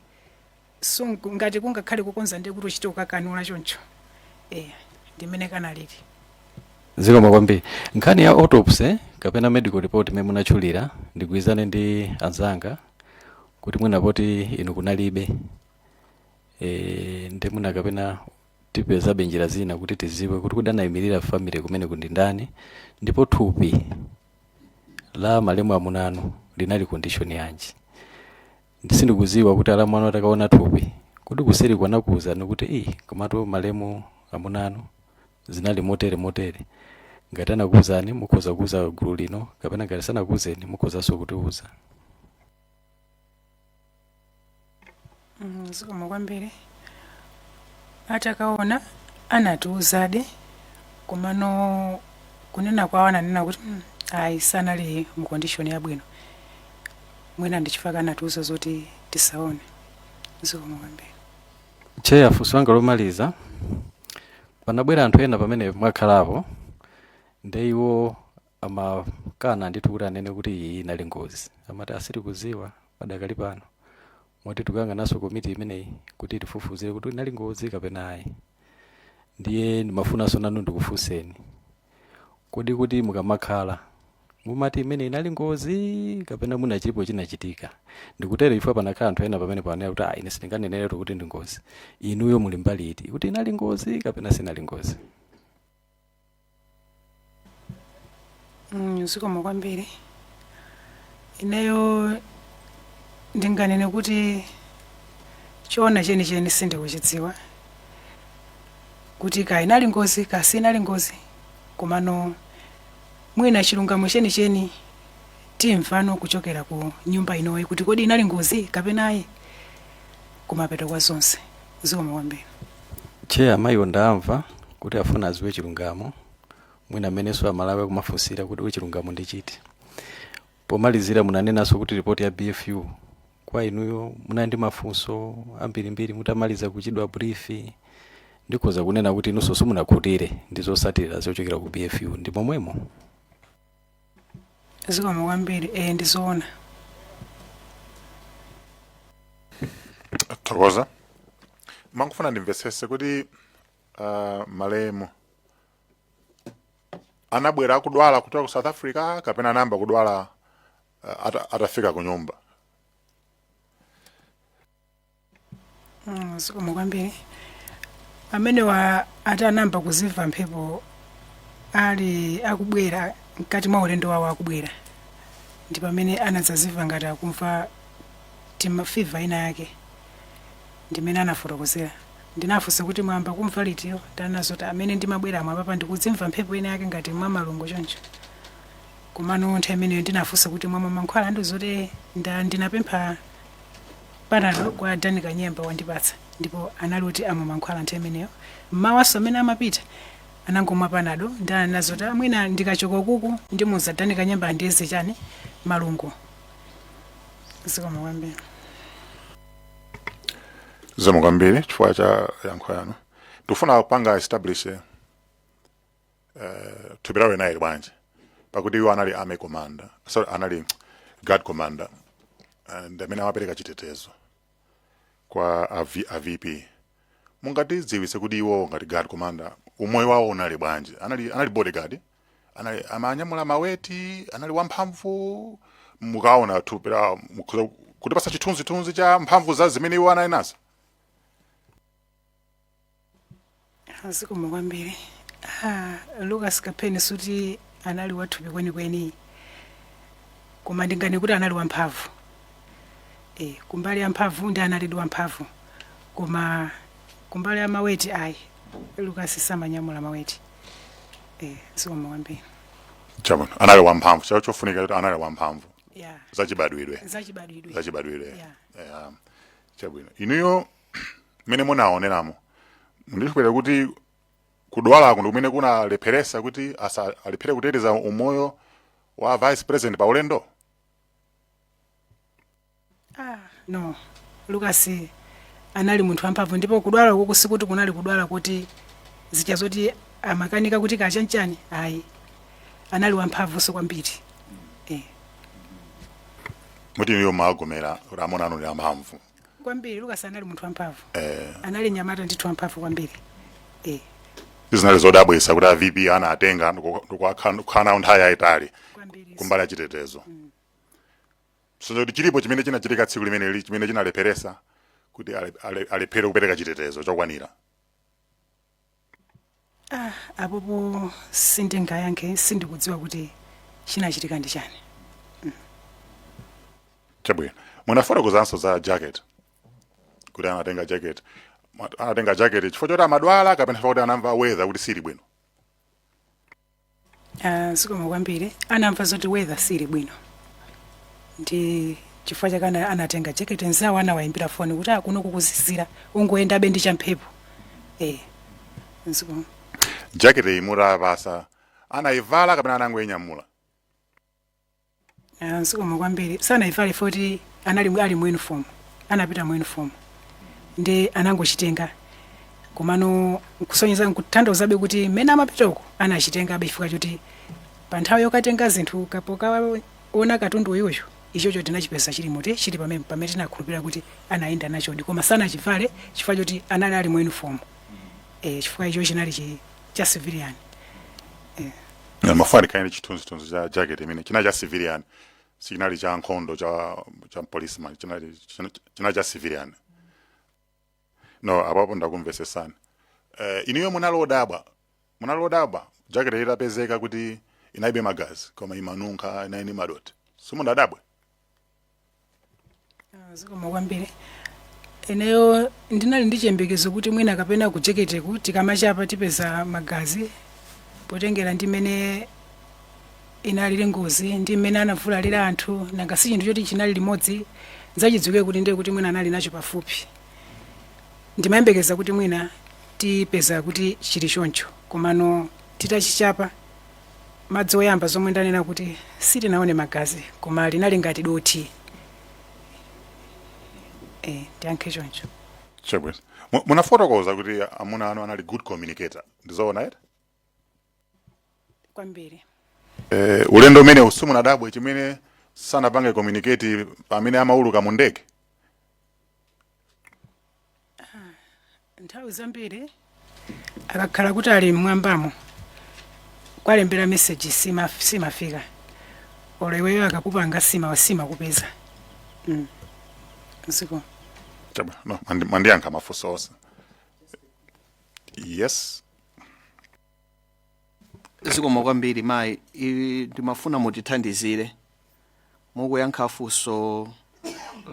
ngati kungakhale kukonza ndiye kuti uchite kukakanula choncho. Ndimene kanalili. Zikomo kwambiri. Nkhani ya autopsy kapena medical report imene munatchulira, ndigwirizane ndi anzanga kuti mwina poti inu kunalibe, ndi mwina kapena tipezabe njira zina kuti tiziwe kuti kodi anayimirira family kumene kundi ndani, ndipo thupi la malemu amunanu linali condition yanji. Sindikuziwa kuti alamu anu atakaona thupi Kuti kuseri kwanakuwuzani kuti iyi, komatu malemu amuna anu zinali motere motere? Ngati anakuwuzani, mukhoza kuuza gulu lino, kapena ngati sanakuwuzeni, mukhozanso kutiuza. Zikomo kwambiri. Atakaona anatiuzadi, komano kunena kwawo ananena kuti ayi, sanali mu condition yabwino. Mwina ndichifukwa anatiuza zoti tisaone. Zikomo kwambiri. Chair, funso langa lomaliza. Panabwera anthu ena pamene mwakhalapo, nde iwo amakana ndithu kuti anene kuti iyi inali ngozi. Amati asitikuziwa padakali pano, moti tikuyang'ananso komiti imeneyi kuti tifufuzire kuti inali ngozi kapena ayi. Ndiye ndimafunanso nanu ndikufunseni, kodi kuti mukamakhala mumati imene inali ngozi kapena mwina chilipo chinachitika? Ndikutero ifo panakhala anthu ena pamene panena kuti, "Ah, ine sindinganeneretu kuti ndi ngozi." Inuyo muli mbali iti, kuti inali ngozi kapena sinali ngozi? Zikomo kwambiri. Ineyo ndinganene kuti choona chenicheni sindikuchidziwa kuti ka inali ngozi ka sinali ngozi, komano mwina chilungamo chenicheni timvano kuchokera ku nyumba inoyi kuti kodi inali ngozi kapena ayi kumapeto kwa zonse. Zikomo kwambiri. Chair, mayiwo ndamva kuti afuna aziwe chilungamo, mwina amenenso Amalawi akumafunsira kuti uyi chilungamo ndi chiti. Pomalizira, munanenanso kuti ripoti ya BFU kwa inuyo munali ndi mafunso ambirimbiri mutamaliza kuchidwa brief. Ndikhoza kunena kuti inunso simunakhutire ndi zotsatira zochokera ku BFU, ndi momwemo? Zikomo kwambiri. Ndizoona. Thokoza. Mangofuna ndimvetsese kuti malemu anabwera akudwala kuchoka ku South Africa kapena anayamba kudwala atafika ku nyumba? Zikomo kwambiri. Amenewa ati anayamba kuzimva mphepo ali akubwera, mkati mwa ulendo wawo akubwera, ndi pamene anadzazimva ngati akumva tima fever ina yake. Ndimene anafotokozera. Ndinafunsa kuti mwamba kumva litiyo, ndanazo kuti amene ndimabwera apapa ndikudzimva mphepo ina yake ngati mwa malungo choncho. Komano nthawi imeneyo ndinafunsa kuti mwamwa mankhwala, andizoti ndinapempha Panado kwa Dani Kanyemba, wandipatsa. Ndipo anali kuti amwa mankhwala nthawi imeneyo. Mmawanso amene amapita anangomwa Panado, ndi ananena kuti mwina ndikachoka kuku ndimuza Dani Kanyemba andiyeze chani, malungo. Zikomo kwambiri. Zikomo kwambiri chifukwa cha yankho yanu. Ndikufuna kupanga establish thupi lawo linali bwanji, pakuti iwo anali army commander, sorry, anali guard commander and amene amapereka chitetezo kwa a VP. Mungatidziwitse kuti iwo ngati guard commander umoyo wawo unali bwanji? Anali bodyguard, anali amanyamula ma weight, anali wamphamvu? Mukaona thupi lawo, mukhoza kutipasa chithunzithunzi cha mphamvu za zimene iwo anali nazo? Zikomo kwambiri. Lucas Kapeni suti anali wathupi kwenikweni, koma ndingane kuti anali wamphamvu. Kumbali ya mphamvu ndi analidi wamphamvu, koma kumbali ya ma weight ayi, Lucas samanyamula ma weight. Zikomo kwambiri. Chabwino, anali wamphamvu. Chacho chofunika kuti anali wamphamvu. Yeah. Zachibadwidwe. Zachibadwidwe. Zachibadwidwe. Yeah. Yeah. Chabwino, inuyo mmene munaoneramo, ndikukhulupirira kuti kudwalako ndi kumene kunalepheresa kuti asa alephere kuteteza umoyo wa vice president pa ulendo? Ah, no, Lucas anali munthu wamphamvu, ndipo kudwala uku sikuti kunali kudwala kuti zija zoti amakanika kuti kachanchani, ayi. Anali wamphamvunso kwambiri. Muti inuyo mwagomera kuti amuna anu ndi amphamvu? Kwambiri. Lucas anali munthu wamphamvu. Anali nyamata ndithu wamphamvu kwambiri. Zinali zodabwitsa kuti a VP anatenga ndikukhala nawo nthawi yayitali kumbali ya chitetezo. So kuti chilipo chimene chinachitika tsiku limeneli chimene chinalepheresa kuti alephere kupereka chitetezo chokwanira? Ah, apopo sindingayankhe, sindikudziwa kuti chinachitika ndi chani. Chabwino, munafotokozanso za jacket. Kuti anatenga jacket, anatenga jacket chifukwa choti amadwala kapena chifukwa kuti anamva weather kuti sili bwino? Ah, zikomo kwambiri. Anamva zoti weather sili bwino, ndi chifukwa chake anatenga jacket. Nzawo anawayimbira foni kuti akuno kukuzizira, ungoyendabe ndi champhepo. Zikomo. Jacket iyi mutapasa, anayivala kapena anangoyinyamula? Ah, zikomo kwambiri. Sanayivale poti anali ali mu uniform, anapita mu uniform, ndi anangochitenga, komano kusonyeza nkutanthauzabe kuti mmene amapitako anachitengabe, chifukwa choti pa nthawi yokatenga zinthu kapokaona katundu uyuyu, ichocho tinachipeza chili muti chili pamene tinakhulupirira kuti anayenda nachodi, koma sanachivale chifukwa choti anali ali mu uniform, chifukwa icho chinali cha civilian. Mafuna ndikhale ndi chithunzithunzi cha jacket imene chinali cha civilian, sichinali cha nkhondo, cha policeman, chinali cha civilian. No, apapo ndakumvesesani. Inuyo munali odabwa jacket itapezeka kuti inalibe magazi koma imanunkha, inali ndi madoti? Simunadabwe? Zikomo kwambiri. Ineyo ndinali ndi chiyembekezo kuti mwina kapena ku jeketeku tikamachapa tipeza magazi, potengera ndi mmene inalili ngozi ndi mmene anavulalira anthu. Nanga si chinthu choti chinali limodzi, zachidziwike kuti ndiye kuti mwina anali nacho pafupi. Ndimayembekeza kuti mwina tipeza kuti chili choncho, komano titachichapa madzi oyamba, zomwe ndanena kuti sitinaone magazi, koma linali ngati dothi. Ndiyankhe choncho. Chabwino. Munafotokoza kuti amuna anu anali good communicator, ndizoona eti? Kwambiri. Ulendo umene simunadabwe chimene sanapange communicate pamene amauluka mu ndege? Nthawi zambiri akakhala kuti ali mmwambamo, kwalembera message simafika, olo iweyo akakupanga sima kupeza. Ziko. Chabwino. No, mwandiyankha mafunso onse. Yes. Zikomo kwambiri, mayi. Ndimafuna mutithandizire mukuyankha funso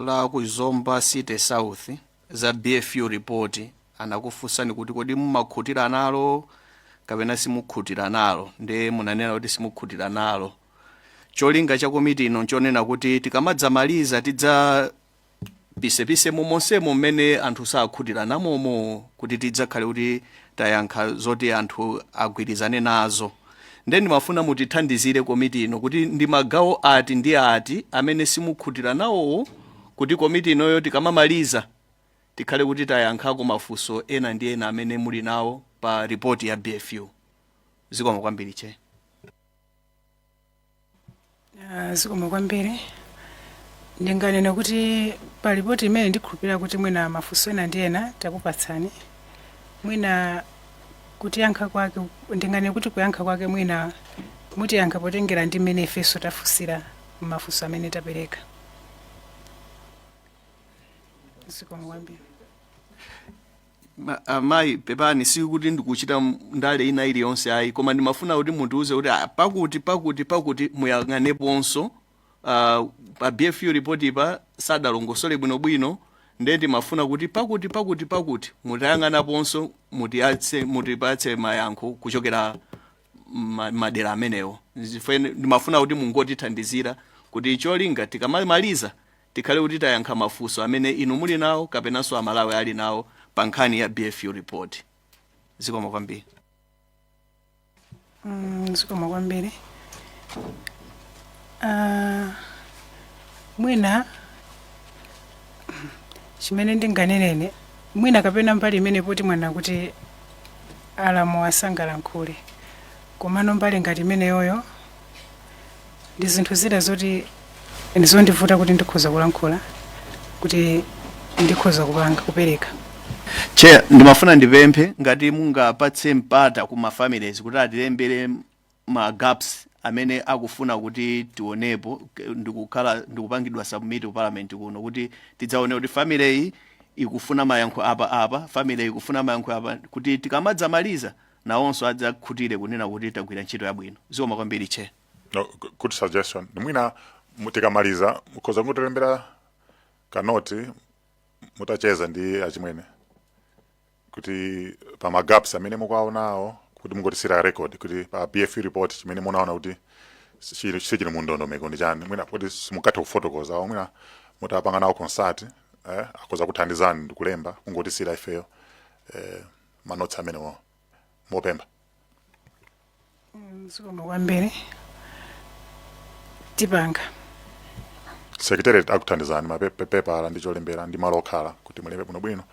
la ku Zomba City South za BFU report. Anakufunsani kuti kodi mumakhutira nalo kapena simukhutira nalo, ndiye munanena kuti simukhutira nalo. Cholinga cha komiti ino nchonena kuti tikamadzamaliza tidza pisepise mumonsemo mmene anthu sakhutira namomo, kuti tidzakhale kuti tayankha zoti anthu agwirizane nazo. Nde ndimafuna mutithandizire komiti ino kuti ndi magawo ati ndi ati amene simukhutira nawowo, kuti komiti inoyo tikamamaliza tikhale kuti tayankhako mafunso ena ndi ena amene muli nawo pa ripoti ya BFU. Zikomo kwambiri, Chair. Ah, zikomo kwambiri. Ndinganene kuti pa ripoti imene ndikhulupirira kuti mwina mafunso ena ndi ena takupatsani, mwina kutiyankha kwake, ndinganene kuti kuyankha kwake mwina mutiyankha potengera ndi mmene ifenso tafunsira mafunso amene tapereka. Zikomo kwambiri. Amayi, pepani, sikuti ndikuchita ndale ina iliyonse ayi, koma ndimafuna kuti mundiuze kuti pakuti pakuti pakuti muyang'aneponso pa BFU report pa sadalongosole bwinobwino, ndiye ndimafuna kuti pakuti pakuti pakuti mutayang'anaponso, mutipatse mayankho kuchokera madera amenewo. Ndimafuna kuti mungotithandizira kuti cholinga tikamamaliza tikhale kuti tayankha mafunso amene inu muli nawo kapenanso Amalawi ali nawo pa nkhani ya BFU report. Zikomo kwambiri. Zikomo kwambiri. Mwina chimene ndinganenene, mwina kapena mbali imene poti mwana kuti alamu asangalankhule, komano mbali ngati imeneyoyo ndi zinthu zina zoti ndizondivuta kuti ndikhoza kulankhula, kuti ndikhoza kupanga kupereka. Chair, ndimafuna ndipemphe ngati mungapatse mpata ku ma families kuti atilembere ma gaps amene akufuna kuti tionepo, ndikukhala ndikupangidwa submit ku Parliament kuno, kuti tidzaone kuti family iyi ikufuna mayankho apa apa, family iyi ikufuna mayankho apa, kuti tikamadzamaliza nawonso adzakhutire kunena kuti tagwira ntchito yabwino. Zikomo kwambiri, Chair. No, good suggestion. Mwina tikamaliza mukhoza kutilembera kanoti. Mutacheza ndi achimwene kuti pa ma gaps amene mukuwaonawo, kuti mungotisira record kuti pa BFU report chimene munaona kuti sichili mu ndondomeko ndi chani. Mwina kuti simukathe kufotokoza awo, mwina mutapanga nawo consult, akhoza kuthandizani ndi kulemba, kungotisira ifeyo ma notes amenewo mopemba. Zikomo kwambiri, tipanga. Secretariat akuthandizani mapepala ndi cholembera ndi malo okhala kuti mulembe bwinobwino,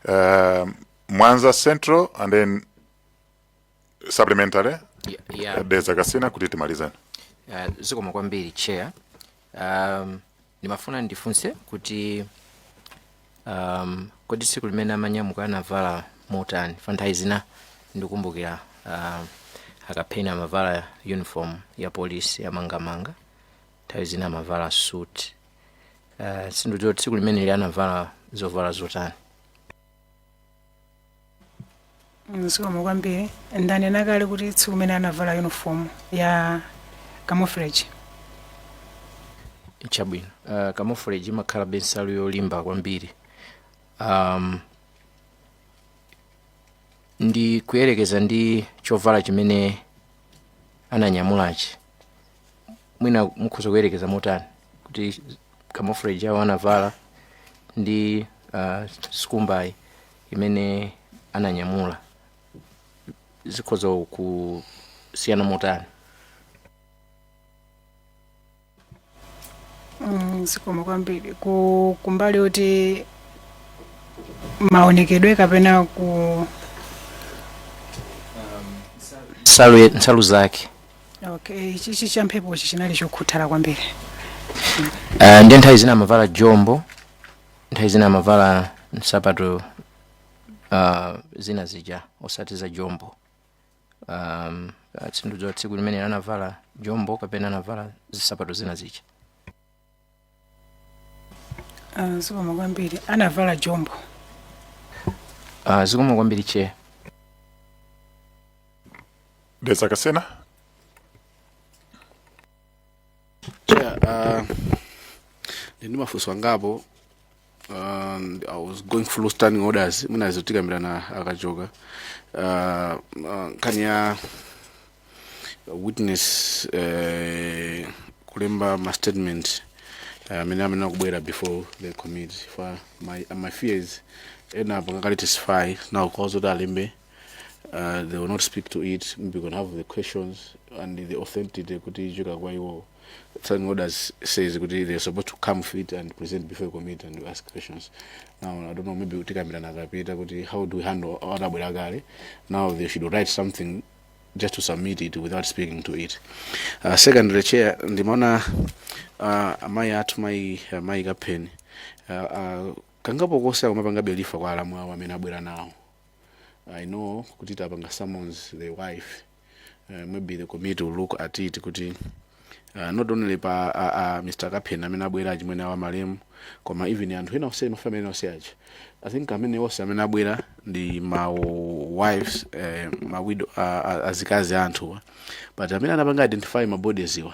yeah. Mwanza Central and then supplementary. Yeah. Dedza Kasina kuti timalizeni. Zikomo kwambiri, Chair. Ndimafuna ndifunse kuti kodi tsiku limene amanyamuka anavala motani? Fa nthawi zina ndikumbukira Akapheni amavala uniform ya polisi yamangamanga, nthawi zina amavala suit. Sindidziwa tsiku limeneli anavala zovala zotani. Zikomo kwambiri. Ndanena kale kuti tsiku limene anavala uniform ya camouflage. Chabwino. Camouflage imakhala nsalu yolimba kwambiri. Ndi kuyerekeza ndi chovala chimene ananyamulachi, mwina mukhoza kuyerekeza motani kuti camouflage awo anavala ndi skumbayi imene ananyamula zikhoza kusiyana motani? Zikomo kwambiri. Ku kumbali kuti maonekedwe kapena ku Nsalu zake. Okay, chichi cha mphepochi chinali chokhuthala kwambiri. Ndiye nthawi zina amavala jombo, nthawi zina amavala nsapato zina zija osati za jombo. Sindidziwa tsiku limene anavala jombo kapena anavala zisapato zina zija. Zikomo kwambiri, anavala jombo. Zikomo kwambiri, Chair. Dedza Kasina. Chair, ndi mafunso angapo. I was going through standing orders, mwina tikambirana akachoka. Nkhani ya witness kulemba ma statement amene akubwera before the committee, for my fears ena apangakale testify now cause kuti alembe, they will not speak to it. Maybe we can have the questions and the authenticity kuti ichoka kwa iwo. Standing orders says kuti they're supposed to come fit and present before a committee and ask questions. Now I don't know, maybe tikambirana akapita kuti how do we handle atabwera kale. Now they should write something just to submit it without speaking to it. Secondly, Chair, ndimaona amayi athu, mayi Kapheni, kangapo konse akumapanga refer kwa alamu awo amene abwera nawo. I know kuti tapanga summons the wife. Maybe the committee will look at it kuti not only pa Mr. Kapheni amene abwera, achimwene awo amalemu, koma even anthu ena onse, ma family ena onse aja. I think amene onse amene abwera ndi ma wives, ma widow, azikazi a anthuwa, but amene anapanga identify ma bodies iwa,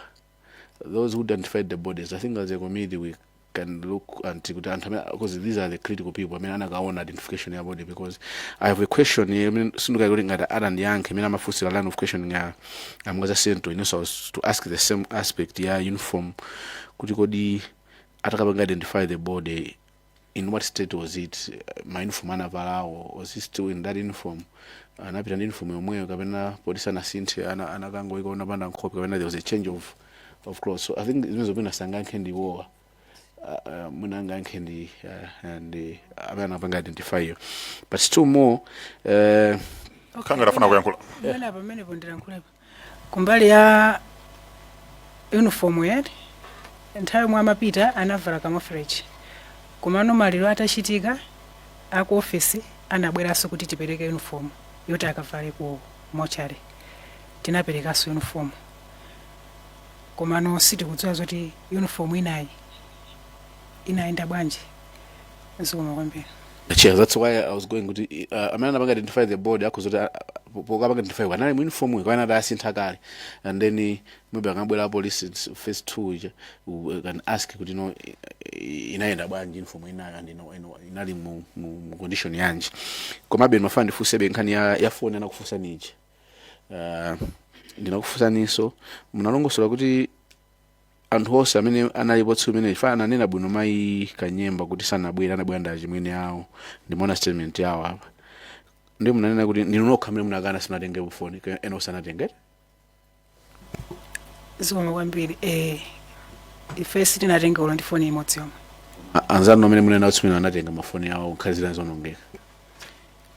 those who identified the bodies, I think as a committee we can look until kuti anthu amene, because these are the critical people amene anakaona identification ya body, because I have a question here imene sindikali kuti ngati atandiyankhe imene amafunsira line of questioning ya a Mwanza Central. Inenso I was to ask the same aspect ya uniform, kuti kodi atakapanga identify the body, in what state was it? Ma uniform anavalawo, was he still in that uniform? Anapita ndi uniform yomweyo kapena polisi anasinthe, anakangoika unapanda nkhope, kapena there was a change of clothes? So I think zimene zopena sangayankhe ndi iwowa, mwina angayankhe ndi amene anapanga identify iyo. But still more Khanga ndafuna kuyankhula. Mwina pamenepo ndilankhulepo kumbali ya uniform yeti. Nthawi yomwe amapita anavala camouflage, komano maliro atachitika, aku ofesi anabweranso kuti tipereke uniform yoti akavale ku mochari. Tinaperekanso uniform, komano sitikudziwa zoti uniform inayi inayenda bwanji. Zikomo kwambiri. Chair, that's why I was going kuti amene anapanga identify the body akuzoti Pokapanga identify anali mu uniform kapena adasintha kale, and then maybe akabwera police phase 2 ija, we can ask kuti no, inayenda bwanji uniform inayo and inali mu condition yanji. Komabe ndimafuna ndifunsebe nkhani ya phone anakufunsani ija. Ndinakufunsaninso, munalongosola kuti anthu onse amene analipo tsiku imene fa ananena bwino mayi Kanyemba kuti sanabwere, anabwera ndi achimwene awo. Ndimaona statement yawo apa, ndi munanena kuti ndinu nokha amene munakana, simunatengepo foni, ena osanatenge. Zikomo kwambiri. Ife sitinatenga ulo ndi foni imodzi yomwe. Anzanu amene munena tsiku imene anatenga mafoni awo nkhali zina zonongeka?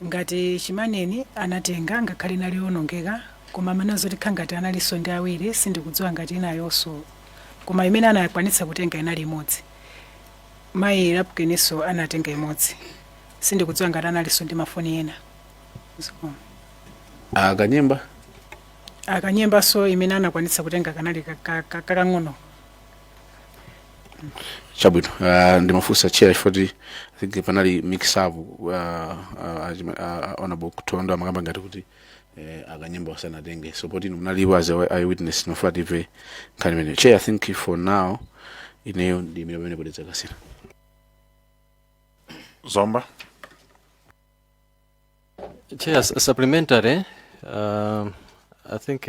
Ngati Chimaneni anatenga, ngakhale inali yonongeka, koma amene zoti ngati analinso ndi awiri, sindikudziwa ngati inayonso, koma imene anakwanitsa kutenga inali imodzi. Mayi Lapkeninso anatenga imodzi, sindikudziwa ngati analinso ndi mafoni ena. Zikomo. Akanyemba? Akanyembanso imene anakwanitsa kutenga kanali kakang'ono. Chabwino. Ndimafunsa, chair, chifukwa I think panali mix up. Honorable Kutondo amakamba ngati kuti Akanyemba osanatenge, so poti inu munalipo as a eyewitness, ndimafuna timve nkhani imeneyo. Chair, I think for now ineyo ndimire pamene podetsa kasina. Zomba. Chair, supplementary. I think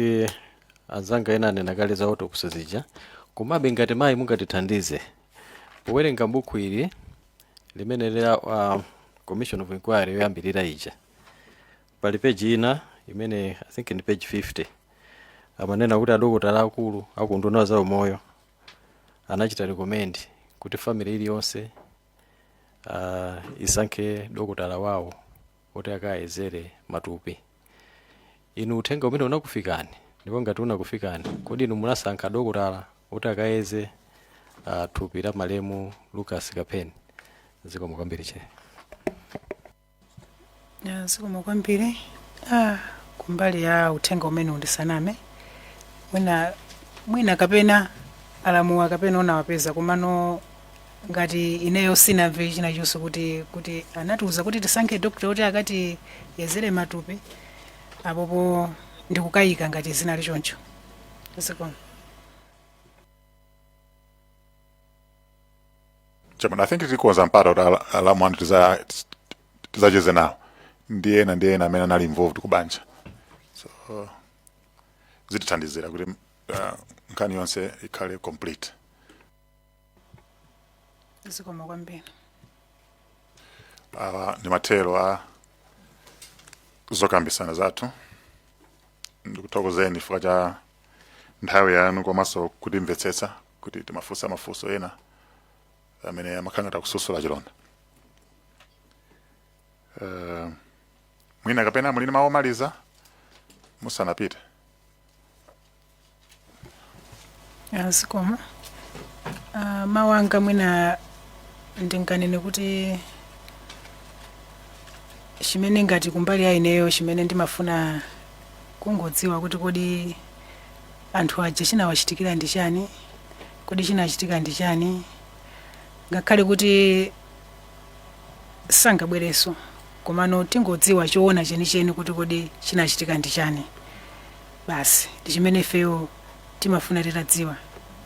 anzanga ena anena kale za autopsy zija, komabe ngati mayi mungatithandize powerenga buku ili limene la Commission of Inquiry yoyambirira ija, pali page ina imene I think ndi page 50, amanena kuti adokotala akulu akunduna za umoyo anachita recommend kuti family iliyonse isankhe dokotala wawo kuti akayezere matupi. Inu uthenga umene unakufikani, ndipo ngati unakufikani, kodi inu munasankha dokotala kuti akayeze thupi la malemu Lucas Kapeni? Zikomo kwambiri, Chair. Ya, zikomo kwambiri. Kumbali ya uthenga umene undisaname, mwina kapena alamuwa kapena unawapeza, komano ngati ineyo sinamve china chonse kuti anatiuza kuti tisankhe doctor kuti akati yezere matupi apopo, ndikukayika ngati zinali choncho. Zikomo. Chabwino, I think tikonza mpata kuti alamu anthu tizacheze nawo ndi ena amene anali involved kubanja, so zitithandizira kuti nkhani yonse ikhale complete. Zikomo kwambiri. Awa ndi mathero a zokambisana zathu. Ndikuthokozeni chifukwa cha nthawi yanu komanso kutimvetsetsa kuti timafunsa mafunso ena amene amakhala ngati akususula chilonda. Mwina kapena muli ndi mawu omaliza musanapite? Zikomo. Mawu anga mwina ndinganene kuti chimene ngati kumbali ya ineyo, chimene ndimafuna kungodziwa kuti kodi anthu aja chinawachitikira ndi chani, kodi chinachitika ndi chani, ngakhale kuti sangabwerenso, komano tingodziwa choona chenicheni kuti kodi chinachitika ndi chani. Basi, ndi chimene ifeyo timafuna titadziwa.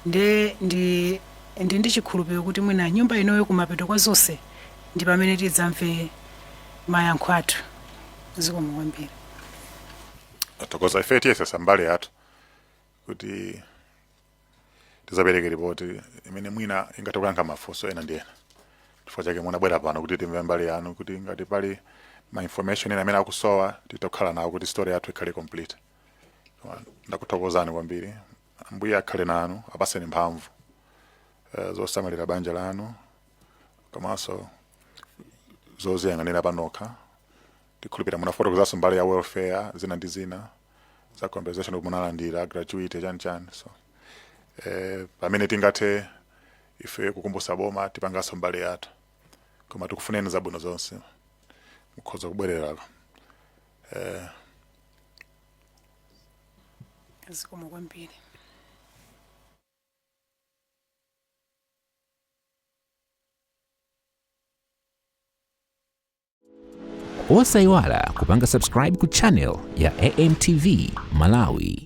Nde ndi chikhulupiriro kuti mwina nyumba inoyo kumapeto kwa zonse ndi pamene tidzamve mayankho athu. Zikomo kwambiri. Tokoza. Ife tiyesesa mbali yathu kuti tizapereke ripoti imene mwina ingathe kuyankha mafunso ena ndi ena. Chifukwa chake munabwera pano kuti timve mbali yanu, kuti ngati pali ma information ena amene akusowa, titokhala nawo kuti story yathu ikhale complete. Koma ndakuthokozani kwambiri. Ambuye akhale nanu, apaseni mphamvu zosamalira banja lanu komanso zoziyang'anira panokha. Tikhulupirira munafotokozanso mbali ya welfare, zina ndi zina za compensation kuti munalandira gratuity, chani chani. So pamene tingathe ife kukumbutsa boma, tipanganso mbali yathu, koma tikufuneni zabwino zonse. Mukhoza kubwererako. Zikomo kwambiri. Osayiwala kupanga subscribe ku channel ya AMTV Malawi.